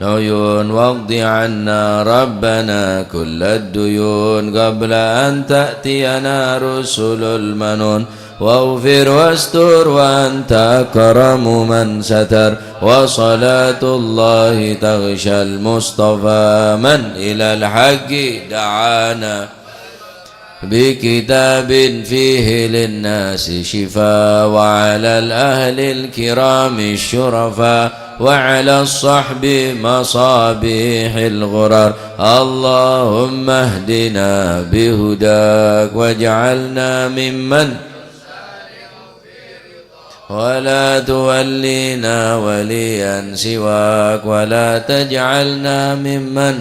العيون واقض عنا ربنا كل الديون قبل أن تأتينا رسل المنون. واغفر واستر وأنت أكرم من ستر. وصلاة الله تغشى المصطفى من إلى الحق دعانا. بكتاب فيه للناس شفاء، وعلى الأهل الكرام الشرفاء، وعلى الصحب مصابيح الغرر. اللهم اهدنا بهداك، واجعلنا ممن ولا تولينا وليا سواك، ولا تجعلنا ممن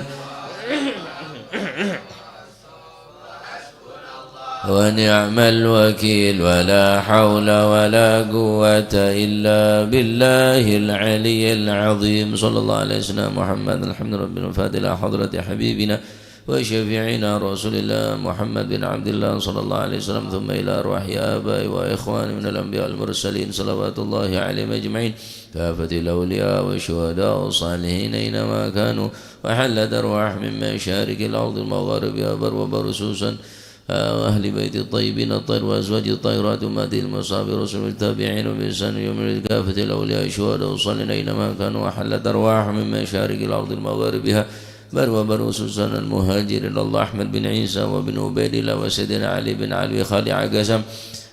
ونعم الوكيل، ولا حول ولا قوة إلا بالله العلي العظيم. صلى الله على سيدنا محمد. الحمد لله رب العالمين. الفاتحة إلى حضرة حبيبنا وشفيعنا رسول الله محمد بن عبد الله صلى الله عليه وسلم، ثم إلى أرواح آبائي وإخواني من الأنبياء والمرسلين، صلوات الله عليهم أجمعين، كافة الأولياء والشهداء والصالحين أينما كانوا، وحلت أرواحهم من مشارق الأرض ومغاربها، بر وبحر، خصوصا وأهل بيت الطيبين الطاهرين وأزواج الطاهرات أمهات المصطفى رسل التابعين بإحسان يوم الدين، كافة الأولياء الشهداء الصالحين أينما كانوا، وحلت أرواحهم من مشارق الأرض ومغاربها، بر وبحر، خصوصا المهاجر إلى الله أحمد بن عيسى وابن عبيد الله وسيدنا علي بن علوي خالع قسم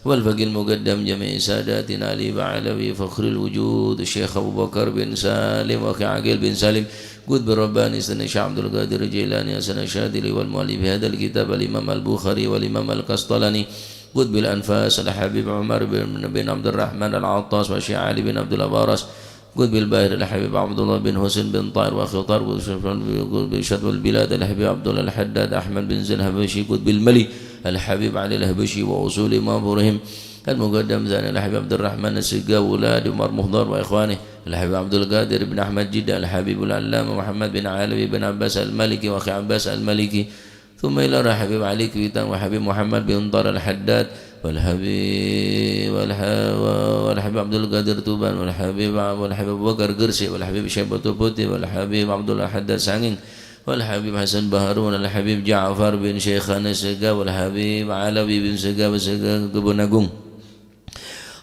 والفقيه المقدم جميع ساداتنا علي بعلوي فخر الوجود الشيخ أبو بكر بن سالم وأخي عقيل بن سالم قطب الرباني سيدنا الشيخ عبد القادر الجيلاني حسن الشاذلي والمؤلف هذا الكتاب الإمام البخاري والإمام القسطلاني قطب الأنفاس الحبيب عمر بن، بن عبد الرحمن العطاس والشيخ علي بن عبد الله بارس قطب الباهر الحبيب عبد الله بن حسين بن طاهر وأخي طاهر، قطب شطب البلاد الحبيب عبد الله الحداد أحمد بن زين الحبشي، قطب الملي الحبيب علي الحبشي وأصول منفورهم المقدم ثاني الحبيب عبد الرحمن السقا وأولاد عمر مخضر وإخوانه الحبيب عبد القادر بن أحمد جدة الحبيب العلامة محمد بن علوي بن عباس المالكي وأخي عباس المالكي، ثم إلى روح الحبيب علي كويتان والحبيب محمد بن طاهر الحداد والحبيب والح-، والحبيب عبد القادر توبان والحبيب ع-، والحبيب أبو بكر قرسي والحبيب شيبة بوتي والحبيب عبد الله الحداد سانجين والحبيب حسن بهارون والحبيب جعفر بن شيخان السقا والحبيب علوي بن سقا والسقا قبو ناقونغ.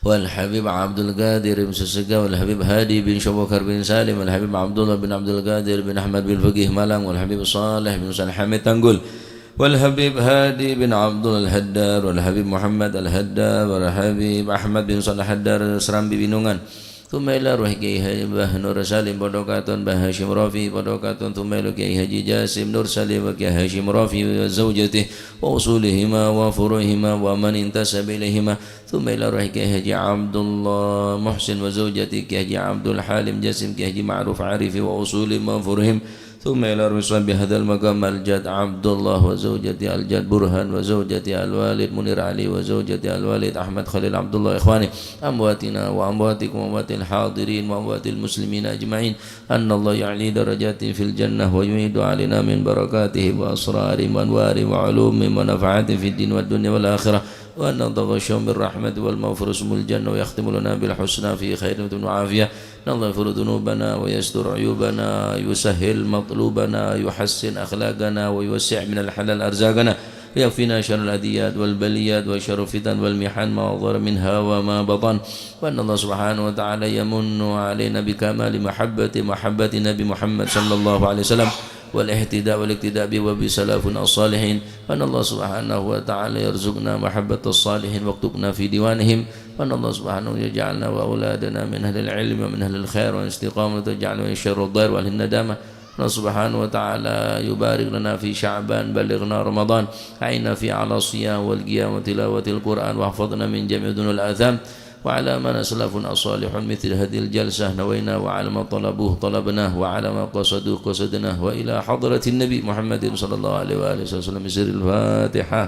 والحبيب عبد القادر بن سسقا، والحبيب هادي بن شبكر بن سالم، والحبيب عبد الله بن عبد القادر بن أحمد بن فقيه ملنگ، والحبيب صالح بن صالح حميد تنقل، والحبيب هادي بن عبد الله الهدار، والحبيب محمد الهدار، والحبيب أحمد بن صالح الهدار سرامبي بنونgan. ثم إلى روح كياي باه نور سالم بودو كاتون، باه هاشم رافي بودو كاتون، ثم إلى كياي حاجي جاسم نور سالم وكياي هاشم رافي وزوجته وأصولهما وفروعهما ومن انتسب إليهما، ثم إلى روح كياي حاجي عبد الله محسن وزوجته كياي حاجي عبد الحليم جاسم كياي حاجي معروف عارف وأصولهم وفروعهم، ثم إلى روح صاحب هذا المقام الجد عبد الله وزوجته الجد برهان وزوجته الوالد منير علي وزوجته الوالد أحمد خليل عبد الله إخوانه أمواتنا وأمواتكم وأموات الحاضرين وأموات المسلمين أجمعين، أن الله يعلي درجاتهم في الجنة ويعيد علينا من بركاتهم وأسرارهم وأنوارهم وعلومهم ونفعاتهم في الدين والدنيا والآخرة، وأن يتغشاهم بالرحمة والمغفرة ثم الجنة ويختم لنا بالحسنى في خير وعافية، أن الله يغفر ذنوبنا ويستر عيوبنا، يسهل مطلوبنا، يحسن أخلاقنا ويوسع من الحلال أرزاقنا، ويكفينا شر الأذيات والبليات وشر الفتن والمحن ما ظهر منها وما بطن، وأن الله سبحانه وتعالى يمن علينا بكمال محبة، محبة النبي محمد صلى الله عليه وسلم، والاهتداء والاقتداء به وبسلفنا الصالحين، وأن الله سبحانه وتعالى يرزقنا محبة الصالحين واكتبنا في ديوانهم، وأن الله سبحانه يجعلنا وأولادنا من أهل العلم ومن أهل الخير والاستقامة، ويجعلنا من شر الضير وأهل الندامة، الله سبحانه وتعالى يبارك لنا في شعبان، بلغنا رمضان، أعنا فيه على الصيام والقيام وتلاوة القرآن، واحفظنا من جميع الذنوب والآثام، وعلى من سلفنا الصالحون مثل هذه الجلسة نوينا، وعلى ما طلبوه طلبناه، وعلى ما قصدوه قصدناه، وإلى حضرة النبي محمد صلى الله عليه وآله وسلم بسر الفاتحة.